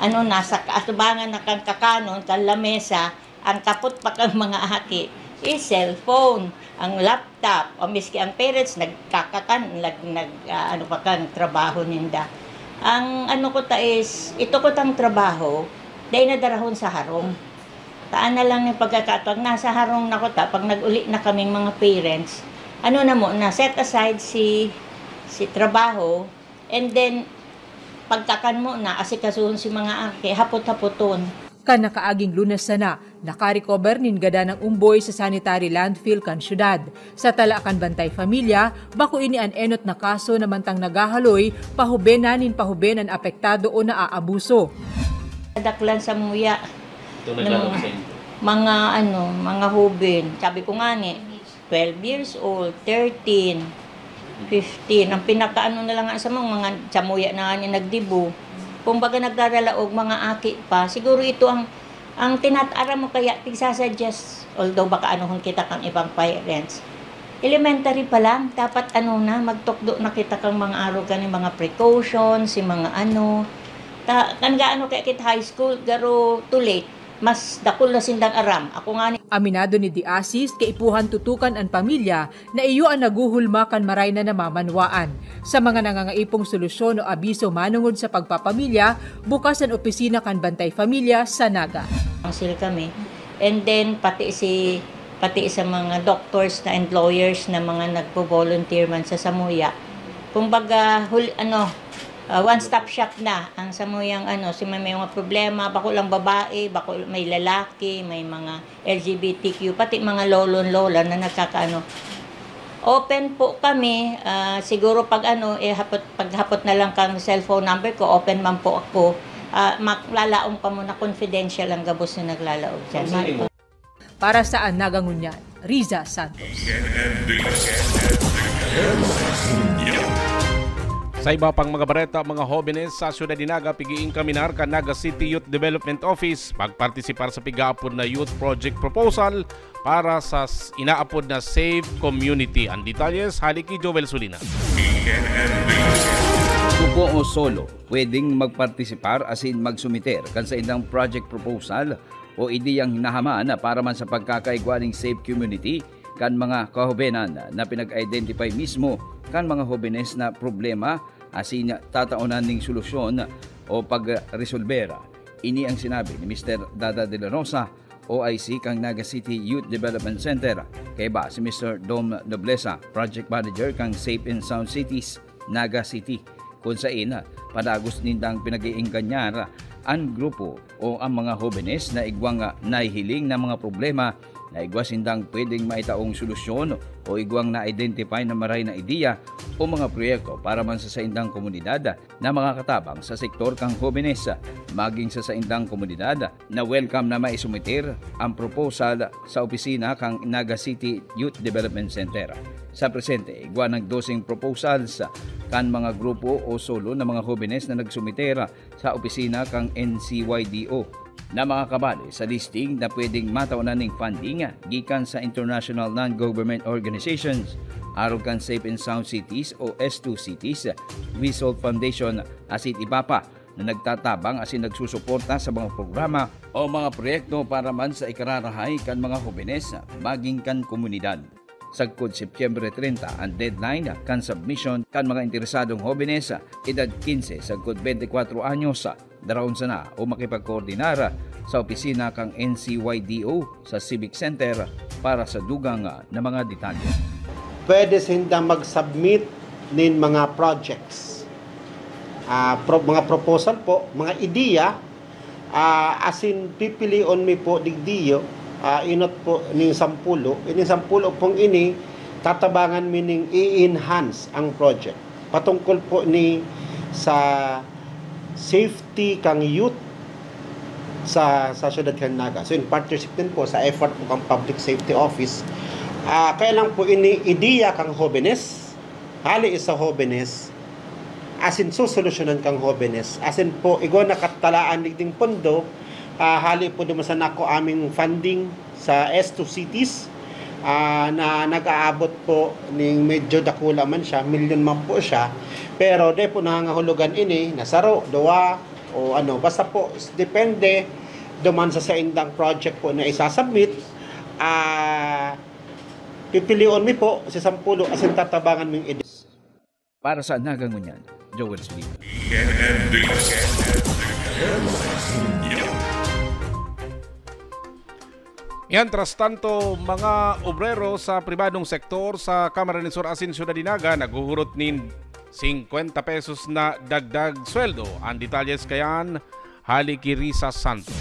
ano, nasa kaatubangan na kan kakanon, kan lamesa, ang kapot pa kan mga aki is cellphone, ang laptop, o miski ang parents nagkakakan, nag, nag ah, ano pa kan trabaho ninda. Ang ano ko ta is, ito ko tang trabaho, dai na darahon sa harong. Taan na lang yung pagkakataon, nasa harong na ko ta, pag nag-uli na kaming mga parents, ano na mo, na set aside si, si trabaho, and then, pagkakan mo na, asikasuhon si mga aki, hapot-hapoton. Kan nakaaging Lunes sana, nakarecover nin gadan ang umboy sa sanitary landfill kan syudad. Sa tala kan Bantay Familia, bako ini an enot na kaso na mantang naghahaloy, pahuben na nin pahuben an apektado o naaabuso. Daklan sa muya. Ito naglalog sa inyo. Mga ano, mga hoben. Sabi ko nga ni, twelve years old, thirteen, fifteen. Ang pinakaano na lang nga sa mga, mga samuya na nga ni nagdibo. Kung baga nagdadala og mga aki pa, siguro ito ang, ang tinataram mo kaya tigsasuggest, although baka anuhon kita kang ibang parents. Elementary pa lang, dapat ano na, magtukdo na kita kang mga arog kan mga precautions, si mga ano. Ta, kan gaano kaya kita high school, garo too late. Mas dakul na sindang aram. Ako nga ni. Aminado ni De Asis, kaipuhan tutukan an pamilya na iyo an naguhulma kan maray na namamanwaan. Sa mga nangangaipong solusyon o abiso manongod sa pagpapamilya, bukas an opisina kan Bantay Familia sa Naga. Council kami. And then, pati si pati sa mga doctors na and lawyers na mga nagpo-volunteer man sa Samuya. Kumbaga, hul, ano, uh, one-stop shop na ang Samuyang ano, si may, may mga problema, bako lang babae, bako may lalaki, may mga L G B T Q, pati mga lolon lola na nagkakaano. Open po kami, uh, siguro pag ano, eh, hapot, paghapot na lang kang cellphone number ko, open man po ako. Uh, maglalaong pa muna, confidential ang gabos na naglalaog dyan. Para sa Anaga Ngunyan, Riza Santos. Sa iba pang mga bareta, mga hobenes sa siyudad ni Naga pig-iinkaminar kan Naga City Youth Development Office pagpartisipar sa pigaapod na Youth Project Proposal para sa inaapod na Safe Community. Ang detalyes hali ki Joel Solina. Grupo o solo, pwedeng magpartisipar asin magsumiter kan saindang project proposal o ideyang hinahaman para man sa pagkakaigwa ning safe community kan mga kahobenan na pinag-identify mismo kan mga hobenes na problema asin tataonan ning solusyon o pagresolber. Ini ang sinabi ni Mister Dada De La Rosa, O I C kan Naga City Youth Development Center. Kaiba si Mister Dom Noblesa, Project Manager kan Safe and Sound Cities, Naga City, kun sain padagos nindang pinag-iingganyar an grupo o ang mga hobenes na igwang nahihiling na mga problema na igwa sindang pwedeng maitaong solusyon o igwang na-identify na maray na ideya o mga proyekto para man sa saindang komunidad na makakatabang sa sektor kan hobenes maging sa saindang komunidad. Na-welcome na maisumiter ang proposal sa opisina kan Naga City Youth Development Center. Sa presente, igwa nang doseng proposals kan mga grupo o solo na mga hobenes na nagsumiter sa opisina kan N C Y D O na makakabali sa listing na pwedeng mataonan ning funding gikan sa international non-government organizations, arog kan Safe and Sound Cities o S two Cities, Result Foundation, asin iba pa na nagtatabang asin nagsusuporta sa mga programa o mga proyekto para man sa ikararahay kan mga hobenes maging kan komunidad. Sagkod Setyembre treinta an deadline kan submission kan mga interesadong hobenes, edad quince sagkod twenty-four anyos, daraon sana o makipagkoordinar sa opisina kan N C Y D O sa Civic Center para sa dugang na mga detalye. Pwede sinda mag-submit nin mga projects, ah, pro, mga proposal po, mga ideya, ah, asin pipilion mi po digdiyo, ah, inot po ning sampulo. Ining sampulo pong ini, tatabangan mi ning i-enhance ang project. Patungkol po ni sa safety kang youth sa, sa siyudad kan Naga. So, in partnership din po sa effort po kang Public Safety Office, ah, kaya lang po ini ideya kang hobenes, hali sa hobenes, asin sosolusyonan kan hobenes. Asin po, igwa na katalaan digding pondo, ah, hali po duman sa nako aming funding sa S two Cities, ah, na nag-aabot po ning medyo dakula man siya, milyon man po siya. Pero di po nangangahulugan ini na saro, duwa, o ano. Basta po, depende duman sa saindang project po na isasubmit, ah, pipilion mi po si sampulo asin tatabangan ming ide- Para sa Naga Ngunyan, Joel Suliman. Mientras tanto, mga obrero sa pribadong sektor sa Camarines Sur asin Ciudad de Naga naghuhurot nin singkwenta pesos na dagdag sweldo. Ang detalye sa kayan, hali ki Risa Santos.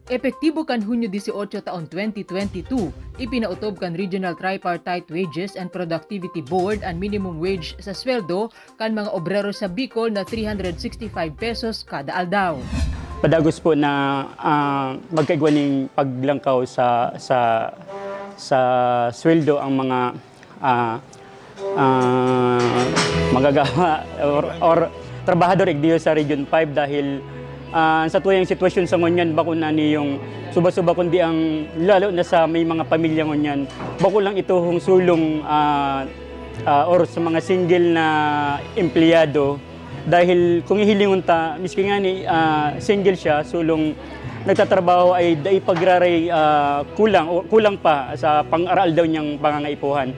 Epektibo kan Hunyo dieciocho taon twenty twenty-two, ipinautob kan Regional Tripartite Wages and Productivity Board an minimum wage sa sweldo kan mga obrero sa Bicol na three hundred sixty-five pesos kada aldaw. Padagos po na ah, magkaigwa ning paglangkaw sa sa sa sweldo ang mga ah, ah, magagawa or, or trabahador igdiyo sa Region five dahil ah, sa tuyang sitwasyon sa ngunyan bako na niyong suba-suba kundi ang lalo na sa may mga pamilya ngunyan bako lang ituhong sulong ah, ah, or sa mga single na empleyado dahil kung hihilingon ta miski nga ni ah, single siya sulong nagtatrabaho ay dai pagraray ah, kulang o kulang pa sa pang-aroaldaw niyang pangangaipuhan.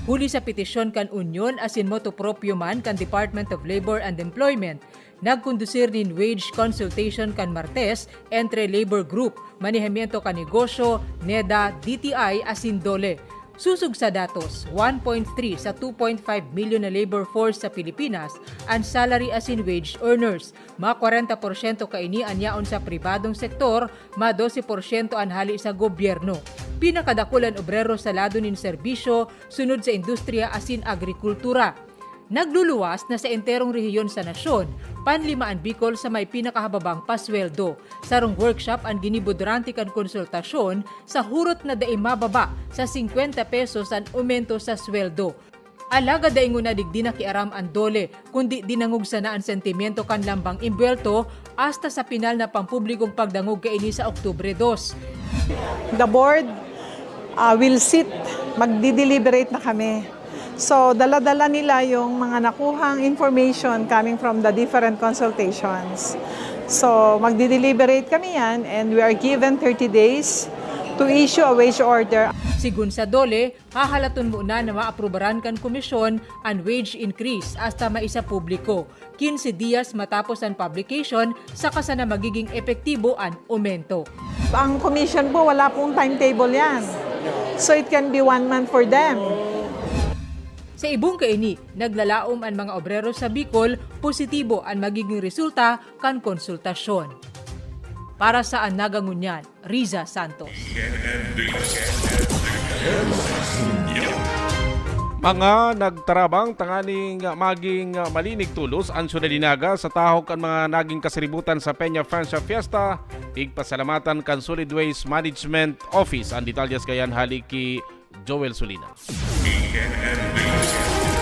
Huli sa petisyon kan Union asin motu proprio man kan Department of Labor and Employment, nagkondusir nin wage consultation kan Martes entre Labor Group, Manehamiento kan Negosyo, NEDA, D T I asin DOLE. Susog sa datos, one point three sa two point five milyon na labor force sa Pilipinas an salary asin wage earners. Mga kwarenta porsyento kaini an yaon sa pribadong sektor, mga dose porsyento an hali sa gobyerno. Pinakadakul an obrero sa lado nin serbisyo, sunod sa industriya asin agrikultura. Nagluluwas na sa enterong rehiyon sa nasyon, panlima an Bicol sa may pinakahababang pasweldo. Sarong workshop an ginibo durante kan konsultasyon sa hurot na dai mababa sa singkwenta pesos an omento sa sweldo. Alagad dai ngona digdi nakiaram an DOLE, kundi dinangog sana an sentimento kan lambang imbuwelto asta sa pinal na pampublikong pagdangog kaini sa Oktubre dos. The board uh, will sit, magdi-deliberate na kami. So, dala-dala nila yung mga nakuhang information coming from the different consultations. So, magdi-deliberate kami yan and we are given thirty days to issue a wage order. Sigun sa DOLE, hahalaton muna na maaprubaran kan komisyon an wage increase asta maisa publiko. Quince dias matapos an publication, saka sana magiging epektibo an omento. Ang commission po, wala pong timetable yan. So it can be one month for them. Sa ibong kaini, naglalaom an mga obrero sa Bicol, positibo an magiging resulta kan konsultasyon. Para sa An Naga Ngunyan, Riza Santos. Mga nagtarabang tanganing maging malinig tolos an syudad nin Naga sa tahok kan mga naging kasaributan sa Peña Francia Fiesta, pigpasalamatan kan Solid Waste Management Office. Ang detalyes kayan hali ki Joel Sulina.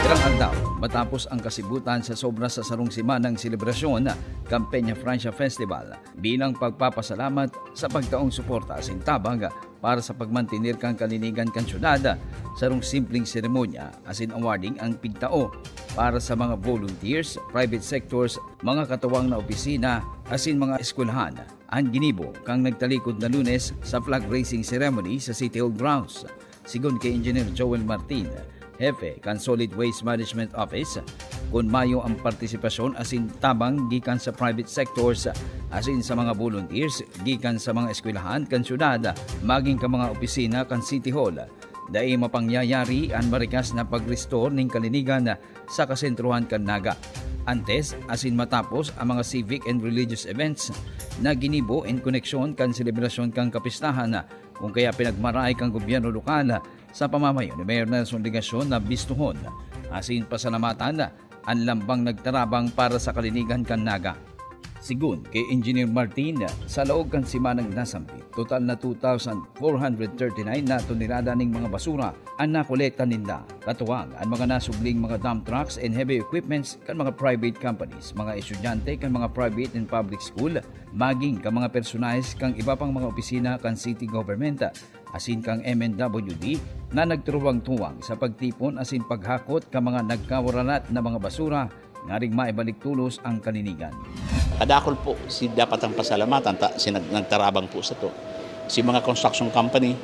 Ilang aldaw matapos ang kasibutan sa sobra sa sarong semanang selebrasyon kan Peña Francia Festival, bilang pagpapasalamat sa pagtaong suporta asin tabang para sa pagmantener kan kalinigan kan syudad, sarong simpleng seremonya asin awarding ang pigtao para sa mga volunteers, private sectors, mga katuwang na opisina asin mga eskwelahan. An ginibo kan nagtalikod na Lunes sa flag raising ceremony sa City Hall grounds. Sigon kay Engineer Joel Martin, hepe kan Solid Waste Management Office, kun mayo ang partisipasyon asin tabang gikan sa private sectors asin sa mga volunteers gikan sa mga eskwelahan kan syudad, maging kan mga opisina kan City Hall, dai mapangyayari an marikas na pag-restore nin kalinigan sa kasentrohan kan Naga. Antes asin matapos ang mga civic and religious events na ginibo in koneksyon kan selebrasyon kan kapistahan, kun kaya pinagmaray kan gobyerno lokal sa pamamayo ni Mayor Nelson Legacion na bistuhon asin pasalamatan an lambang nagtarabang para sa kalinigan kan Naga. Sigon kay Engineer Martin, sa laog kan semanang nasambit, Total na two thousand four hundred thirty-nine na tonelada ning mga basura an nakolekta ninda. Katuwang an mga nasubling mga dump trucks and heavy equipments kan mga private companies, mga estudyante kan mga private and public school, maging kan mga personahes kan iba pang mga opisina kan city government, asin kan M N W D na nagturuwang-tuwang sa pagtipon asin paghakot kan mga nagkawaralat na mga basura ngaring maibalik tolos ang kalinigan. Kadakul po si dapat ang pasalamatan ta, si nag-, nagtarabang po sato. Si mga construction company,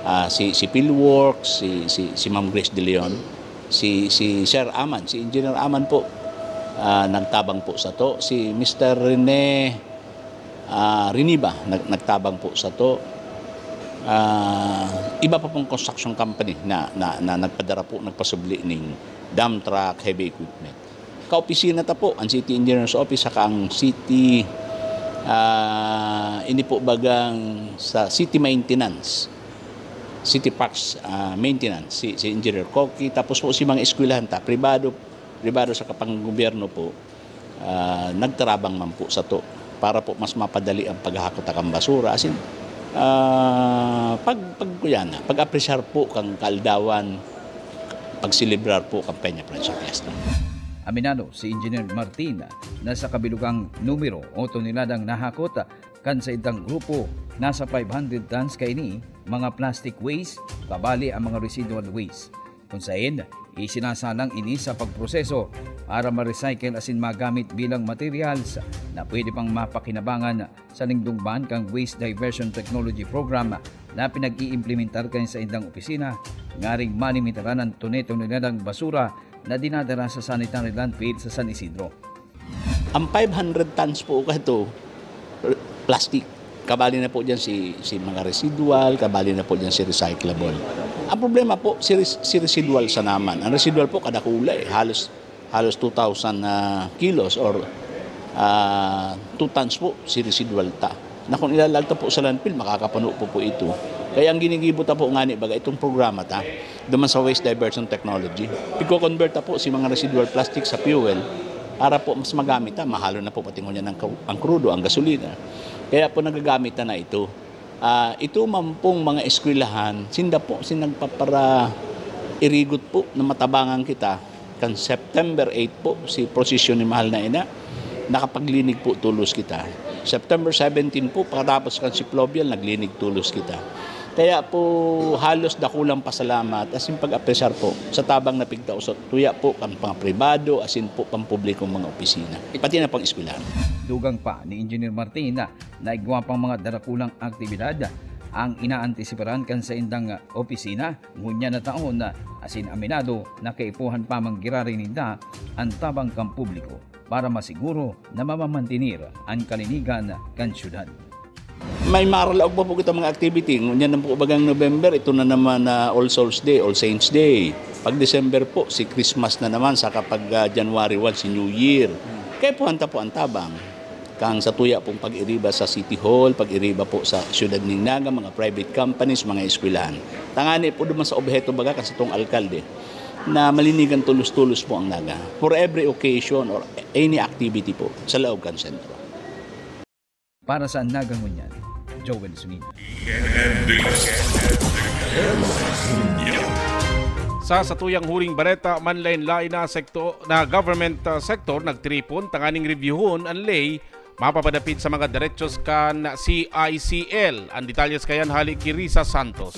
ah, si, si Philworks, si, si, si Ma'am Grace De Leon, si, si Sir Aman, si Engineer Aman po, ah, nagtabang po sato. Si Mister Rene, ah, Riniba, nag-, nagtabang po sato. Ah, iba pa pong construction company na, na, na nagpadara po, nagpasubli ning dump truck, heavy equipment. Kaopisina ta po, ang City Engineer's Office, saka ang City, ah, ini po bagang sa City Maintenance, City Parks, ah, Maintenance, si, si Engineer Coqui, tapos po si mga eskwelahan ta, pribado, pribado saka panggobyerno po, ah, nagtarabang man po sato para po mas mapadali ang paghahakot kan basura. As in, ah, pag, pag, kuya na, pag-apresyar po kan kaaldawan, pagselebrar po kan Peña Francia Fiesta. Aminado si Engineer Martin na sa kabilugang numero o toneladang nahakot kan saindang grupo, nasa five hundred tons kaini mga plastic waste, kabali ang mga residual waste. Kung saen, isinasalang ini sa pagproseso para ma-recycle asin magamit bilang materials na pwede pang mapakinabangan sa lingdungban kan Waste Diversion Technology Program na pinag-iimplementar kan saindang opisina, ngaring malimitaran an tone-toneladang basura na dinadara sa sanitary landfill sa San Isidro. Ang five hundred tons po kato, r-, plastic. Kabali na po diyan si, si mga residual, kabali na po diyan si recyclable. Ang problema po, si res-, si residual sa naman. Ang residual po, kadakula eh. Halos, halos two thousand na kilos or, ah, two tons po si residual ta. Na kung ilalagta po sa landfill, makakapuno po po ito. Kaya ang ginigibo ta po ngani, baga itong programa ta, duman sa waste diversion technology, pigko-convert ta po si mga residual plastic sa fuel para po mas magamit ta, mahalo na po pati ngunyan ang kru-, ang krudo, ang gasolina. Kaya po nagagamit ta na ito. Ah, ito man pong mga eskwelahan, sinda po, sin nagpapara-, irigot po na matabangan kita. Kan September eight po, si prosesyon ni Mahal na Ina, nakapaglinig po tolos kita. September seventeen po, pagkatapos kan si Fluvial, naglinig tolos kita. Kaya po, halos dakulang pasalamat, asin pag-apresyar po sa tabang na pigtausot, tuya po kan mga pribado, asin po pampublikong mga opisina, pati na pang eskwelahan. Dugang pa ni Engineer Martin na igwa pang mga darakulang aktibidad ang inaantisiparan kan saindang opisina ngunyan na taon, asin aminado na kaipuhan pa man giraray ninda an tabang kan publiko para masiguro na mamamantener an kalinigan kan syudad. May maralaog pa po kita mga activity. Ngunyan na po bagang November, ito na naman na All Souls Day, All Saints Day. Pag December po, si Christmas na naman, saka pag, ah, January one, si New Year. Kaipuhan ta po ang tabang. Kan sa tuya pong pag-iriba sa City Hall, pag-iriba po sa siyudad ning Naga, mga private companies, mga eskwelahan. Tangani po duman sa obheto baga kan satong alkalde na malinigan tolos-tolos po ang Naga for every occasion or any activity po sa laog kan sentro. Para sa Naga Ngunyan, Joel Zunino. Sa satuyang huring bareta, manlaen-laen na sekto-, na government, ah, sector nagtiripon tanganing reviewhon an ley mapapadapit sa mga derechos kan C I C L. An detalyes kayan hali ki Risa Santos.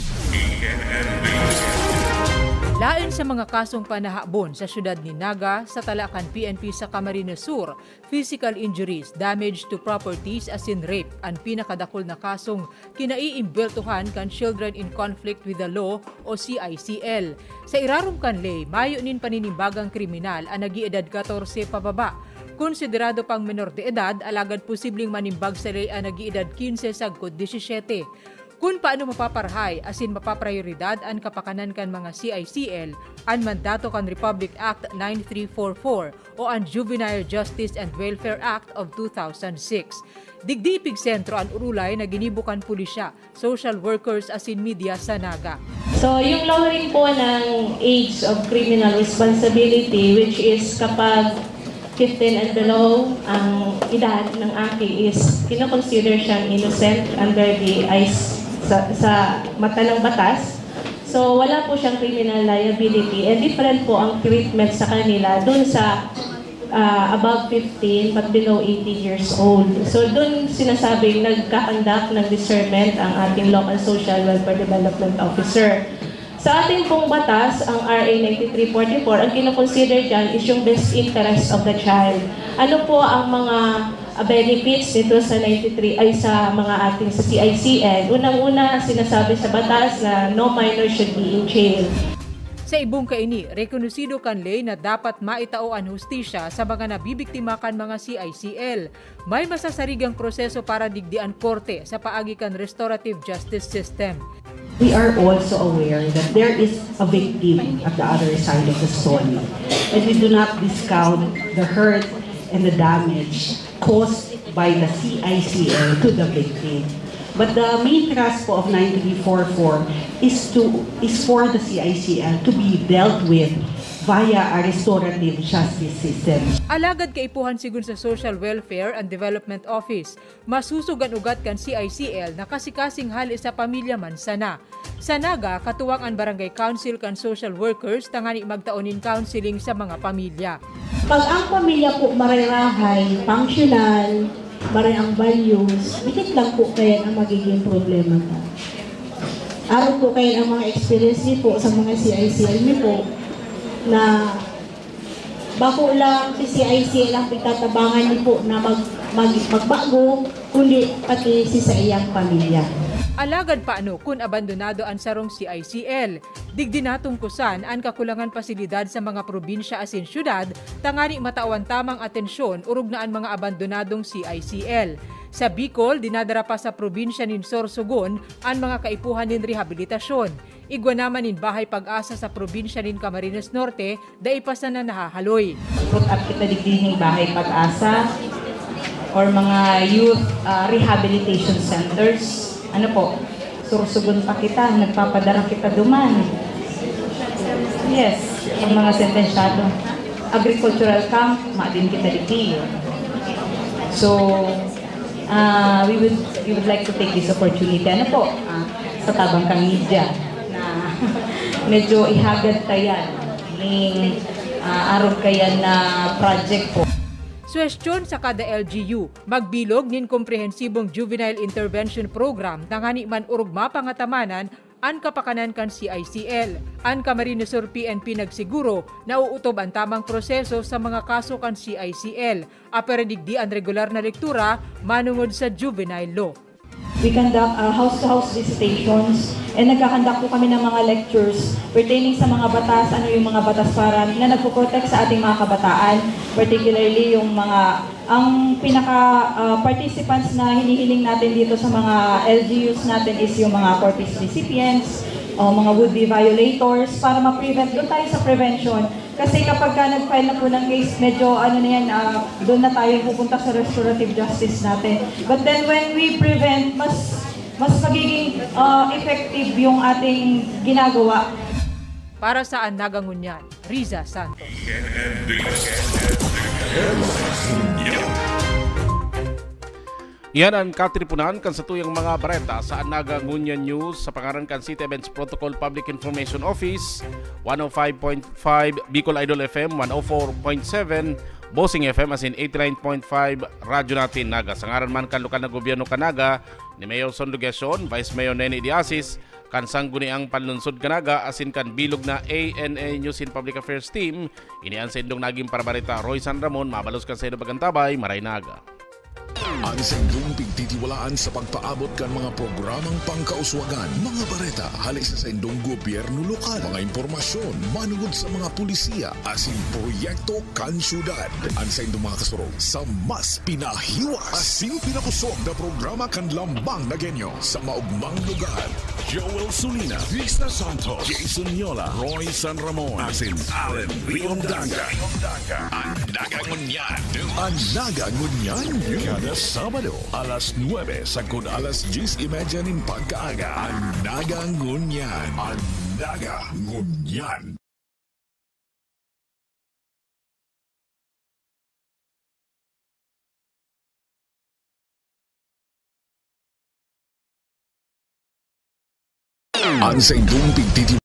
Laen sa mga kasong panahabon sa siyudad ni Naga, sa tala kan P N P sa Camarines Sur, physical injuries, damage to properties asin rape an pinakadakul na kasong kinaiimbweltohan kan Children in Conflict with the Law o C I C L. Sa irarom kan ley, mayo nin paninimbagang kriminal an nag-iedad katorse pababa. Konsiderado pang menor de edad, alagad posibleng manimbag sa ley an nag-iedad kinse sagkod disisiyete. Kun paano mapaparahay asin mapaprayoridad an kapakanan kan mga C I C L, an mandato kan Republic Act nine three four four o an Juvenile Justice and Welfare Act of two thousand six. Digdi ipigsentro an urulay na ginibo kan pulisya, social workers asin media sa Naga. So, yung lowering po ng age of criminal responsibility, which is kapag fifteen and below ang edad ng aki is kinoconsider siyang innocent under the eyes sa, sa mata ng batas. So, wala po siyang criminal liability and different po ang treatment sa kanila dun sa ah, above fifteen but below eighteen years old. So, dun sinasabing nagkakandak ng discernment ang ating Local Social Welfare Development Officer. Sa ating pong batas, ang R A ninety-three forty-four, ang kinoconsider dyan is yung best interest of the child. Ano po ang mga ah, benefits nito sa ninety-three, ay, sa mga ating sa C I C L? Unang-una, sinasabi sa batas na no minor should be in jail. Sa ibong kaini, rekonosido kan ley na dapat maitao an hustisya sa mga nabibiktima kan mga C I C L. May masasarigang proseso para digdi an korte sa paagi kan restorative justice system. We are also aware that there is a victim at the other side of the story, and we do not discount the hurt and the damage caused by the C I C L to the victim. But the main thrust po of ninety-three forty-four is to is for the C I C L to be dealt with via a restorative justice system. Alagad kaipuhan sigon sa Social Welfare and Development Office, masusog an ugat kan C I C L na kasi-kasing hali sa pamilya man sana. Sa Naga, katuwang an Barangay Council kan social workers tangani magtao nin counseling sa mga pamilya. Pag ang pamilya po marirahay, functional, maray ang values, dikit lang po kaya ang magiging problema ta. Aron po kaya ang mga experience niyo po sa mga C I C L niyo po na bako lang si C I C L ang pagtatabangan niyo po na mag, mag, magbago, kundi pati si sa iyang pamilya. Alagad paano kun abandonado an sarong C I C L? Digdi natungkusan an kakulangan pasilidad sa mga probinsya asin syudad tangani matao an tamang atensyon orog na an mga abandonadong C I C L. Sa Bicol, dinadara pa sa probinsya nin Sorsogon an mga kaipuhan nin rehabilitasyon. Igwa naman nin Bahay Pag-asa sa probinsya nin Camarines Norte, dai pa sana nahahaloy. Put up kita digdi ning Bahay Pag-asa or mga youth ah, rehabilitation centers. Ano po? Sorsogon pa kita, nagpapadara kita duman. Yes, ang mga sentensyado. Agricultural camp, maadin kita digdi. So, ah, we would we would like to take this opportunity, ano po, ah, sa tabang kang media na medyo ihagad kayan ning ah, arog kayan na project po. Suhestyon sa kada L G U, magbilog nin komprehensibong juvenile intervention program tangani man orog mapangatamanan an kapakanan kan C I C L. An Camarines Sur P N P nagsiguro na uutob an tamang proseso sa mga kaso kan C I C L, apwera digdi an regular na lektura manongod sa juvenile law. We conduct uh, house-to-house visitations and nagkakandak po kami ng mga lectures pertaining sa mga batas, ano yung mga batas para na nagpo-protect sa ating mga kabataan, particularly yung mga ang pinaka uh, participants na hinihiling natin dito sa mga L G Us natin is yung mga Corpus recipients o mga would-be violators para ma-prevent. Doon tayo sa prevention. Kasi kapag ka nag-file na po ng case, medyo ano na yan, uh, doon na tayo pupunta sa restorative justice natin. But then when we prevent, mas mas magiging uh, effective yung ating ginagawa. Para sa An Naga Ngunyan, Riza Santos. Iyan an katiponan kan satuyang mga bareta sa An Naga Ngunyan News sa pangaran kan City Events Protocol Public Information Office, one oh five point five Bicol Idol F M, one oh four point seven Bossing F M asin eighty-nine point five Radyo Natin Naga. Sa ngaran man kan lokal na gobyerno kan Naga, ni Mayor Son Legacion, Vice Mayor Nene Diasis, kan Sangguniang Panlunsod kan Naga asin kan bilog na A N A News and Public Affairs Team, ini an saindong naging parabareta, Roy San Ramon. Mabalos kan saindong pag-antabay, Maray Naga. An saindong pigtitiwalaan sa pagpaabot kan mga programang pangkauswagan, mga bareta hale sa saindong gobyerno lokal, mga impormasyon manungod sa mga pulisiya asin proyekto kan syudad. An saindong mga kasurog sa mas pinahiwas asin pinakusog na programa kan Lambang Nagueño sa maugmang lugar. Joel Sulina, Risa Santos, Jason Yola, Roy San Ramon, asin Allen Riondanga. An Naga Ngunyan. An Naga Ngunyan. Kada Sabado, alas nuebe sagkod alas dyes y media nin pagkaaga. An Naga Ngunyan. An Naga Ngunyan. An saindong pigtiti-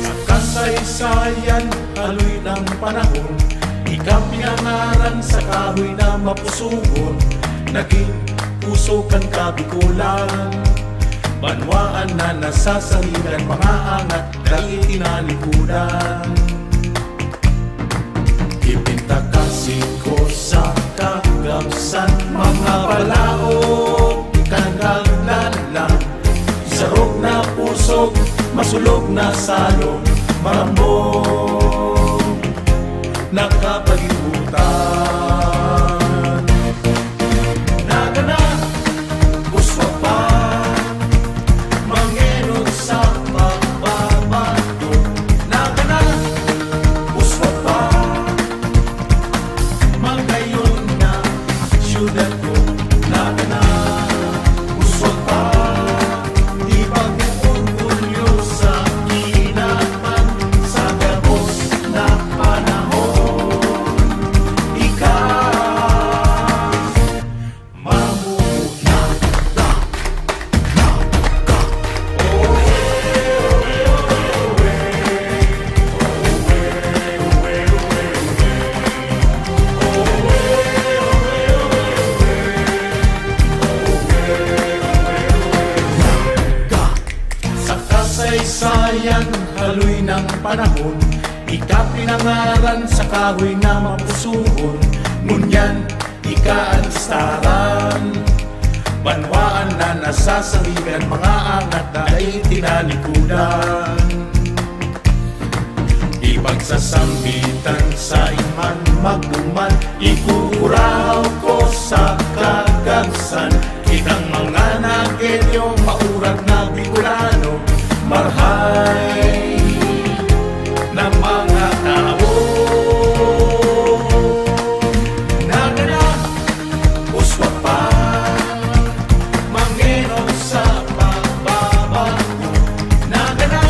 Sa kasaysayan, haloy ng panahon, ika pinangaran sa kahoy na mapusugon, naging pusog kan Kabikolan. Banwaan na nasasaligan, mga angat, dai tinalikudan. Ipintakasi ko sa kagabsan, mga balaog kan kaglalan. Sarog na pusog, masulog na salog, marambong na kapalibutan. Nagana, uswag pa, mangenot sa pagbabago. Nagana, uswag pa, magayon na syudad ko. Nagana, uswag pa, di pag-orgulyo sa kinaban, sa gabos na panahon. Ika, mamuhay na, na, na, ka. Sa kasaysayan, haloy ng panahon, ika pinangaran sa kahoy na mapusugon. Ngunyan, ika an staran. Banwaan na nasasaligan, mga angat na dai tinalikudan. Ipagsasambitan sa iman magduman, ikukuraw ko sa kagabsan. Kitang mga Nagueño, maurat na Bicolano, marhay na mga tawo. Nagana, uswag pa, mangenot sa pagbabago. Nagana,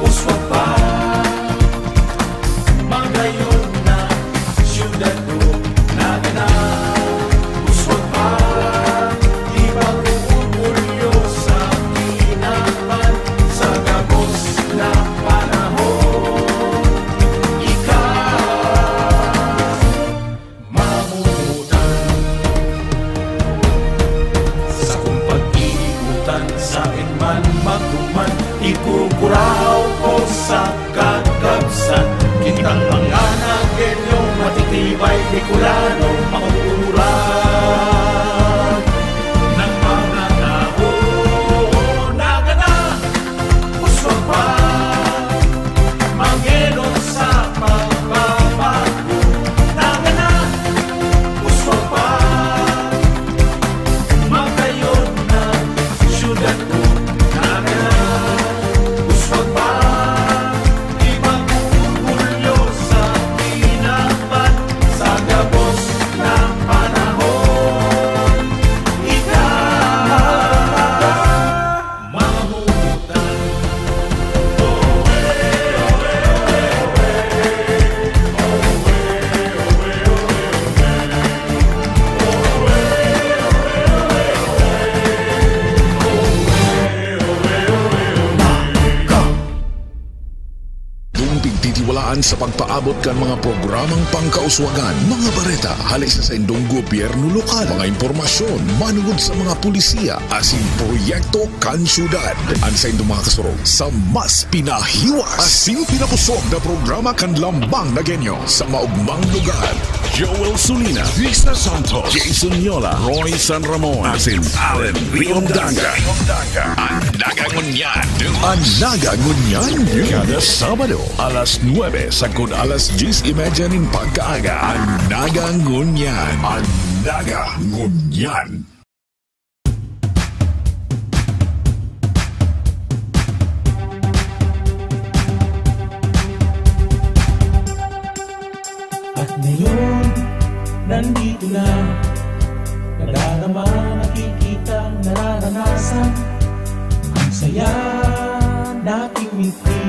uswag pa, magayon na syudad ko. Nagana, uswag pa, di pag-orgulyo sa kinaban, sa gabos na panahon. Ika, mamutan. Sakong pag-iigotan, saen man magduman, ikukuraw ko sa kagabsan. Kitang mga Nagueño, matitibay Bicolano, mauuran ng mga tao. Nagana, uswag pa, mangenot sa pagbabago. Nagana, uswag pa, magayon na syudad ko. Nagana, uswag pa, di pag-orgulyo sa kinaban, sa gabos na An sa pagpaabot kan mga programang pangkauswagan, mga bareta hali sa saindong gobyerno lokal, mga impormasyon manungod sa mga pulisiya asin proyekto kan syudad. An saindong mga kasurog sa mas pinahiwas asin pinakusog na programa kan Lambang na Genyo sa maugmang lugar. Joel Sulina, Risa Santos, Jason Yola, Roy San Ramon, asin Allen Riondanga. An Naga Ngunyan News. An Naga Ngunyan News. Kada Sabado, alas nuebe sagkod alas dyes y media nin pagkaaga. An Naga Ngunyan. An Naga Ngunyan. At ngayon, nandito na. Nadarama, nakikita, nararanasan. Ang saya nating mitri.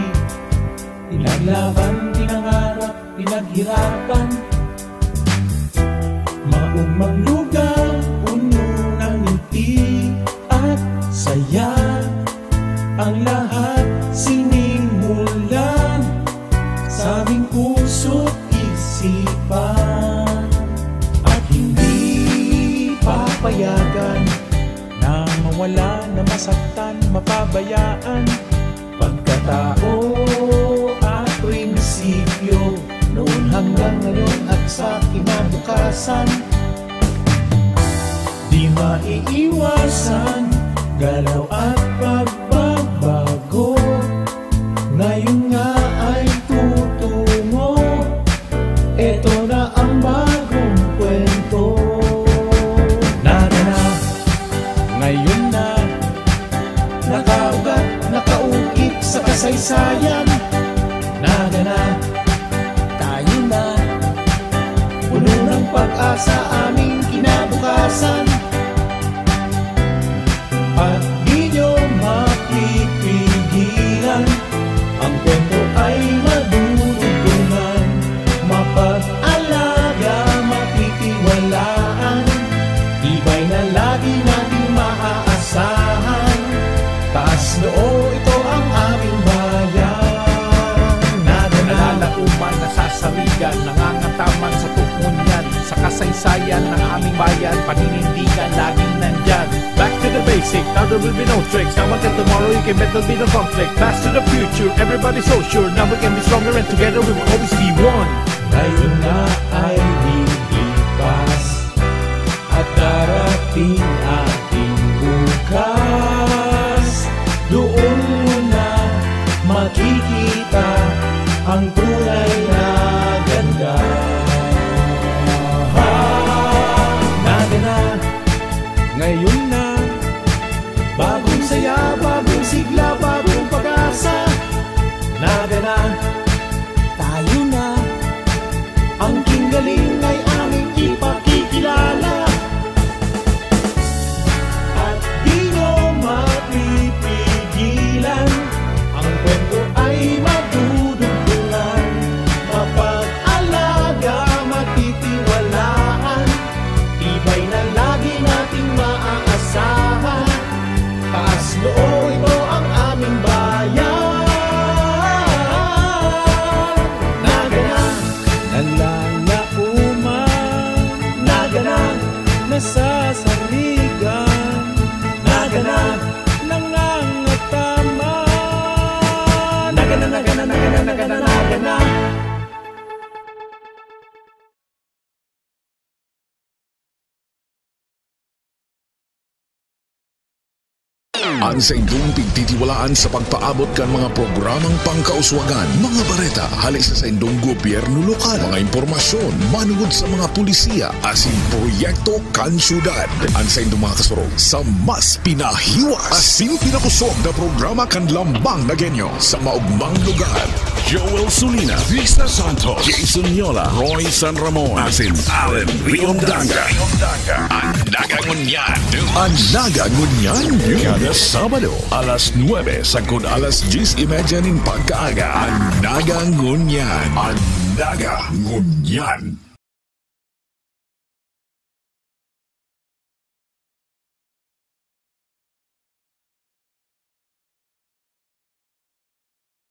Pinaglaban, pinangarap, pinaghirapan. Maugmang lugar, puno ng ngiti at saya. Ang lahat sinimulan sa aming puso't isipan. At hindi papayagan na mawala, na masaktan, mapabayaan. Pagkatao at prinsipyo, noon hanggang ngayon at sa kinabukasan. Di maiiwasan, galaw at pagbabago. Ngayon nga ay tutungo. Eto na ang bagong kwento. Naga na, ngayon na. Nakaugat, nakaukit sa kasaysayan. Naga na, tayo na. Puno ng pag-asa aming kinabukasan. At di nyo mapipigilan. Ang kwento ay madudugtungan, mapag-alaga, matitiwalaan. Tibay na lagi nating maaasahan. Taas noo, ito ang aming bayan. Naga na. Nalalaoman, nasasarigan, nangangataman sa tukmon yan. Sa kasaysayan ng aming bayan, paninindigan, laging nandyan. Back to the basic, now there will be no tricks. Now until tomorrow, you can bet there'll be no conflict. Pass to the future, everybody so sure. Now we can be stronger and together we will always be one. Ngayon na ay lilipas at darating ating bukas. Doon mo na makikita ang tunay na ganda. Naga na, ngayon na. Bagong saya, bagong sigla, bagong pag-asa. Naga na, tayo na. Ang kinggaling ay aming ipakikilala. At di nyo mapipigilan. Ang kwento ay madudugtungan. Mapag-alaga, matitiwalaan. Tibay na lagi nating maaasahan. Taas noo, ito ang aming bayan. Naga na, nalalaoman. Naga na, nasasarigan. Naga na, nangangataman. Naga na, naga na, naga na, naga na, naga na. An saindong pigtitiwalaan sa pagpaabot kan mga programang pangkauswagan, mga bareta hali sa saindong gobyerno lokal, mga impormasyon manungod sa mga pulisiya asin proyekto kan syudad. An saindong mga kasurog sa mas pinahiwas asin pinakusog na programa kan Lambang na Genyo sa maugmang lugar. Joel Sulina, Risa Santos, Jason Yola, Roy San Ramon, asin Allen Riondanga. An Naga Ngunyan News. An Naga Ngunyan News. Kada Sabado, alas nuebe sagkod alas dyes y media nin pagkaaga. An Naga Ngunyan. An Naga Ngunyan.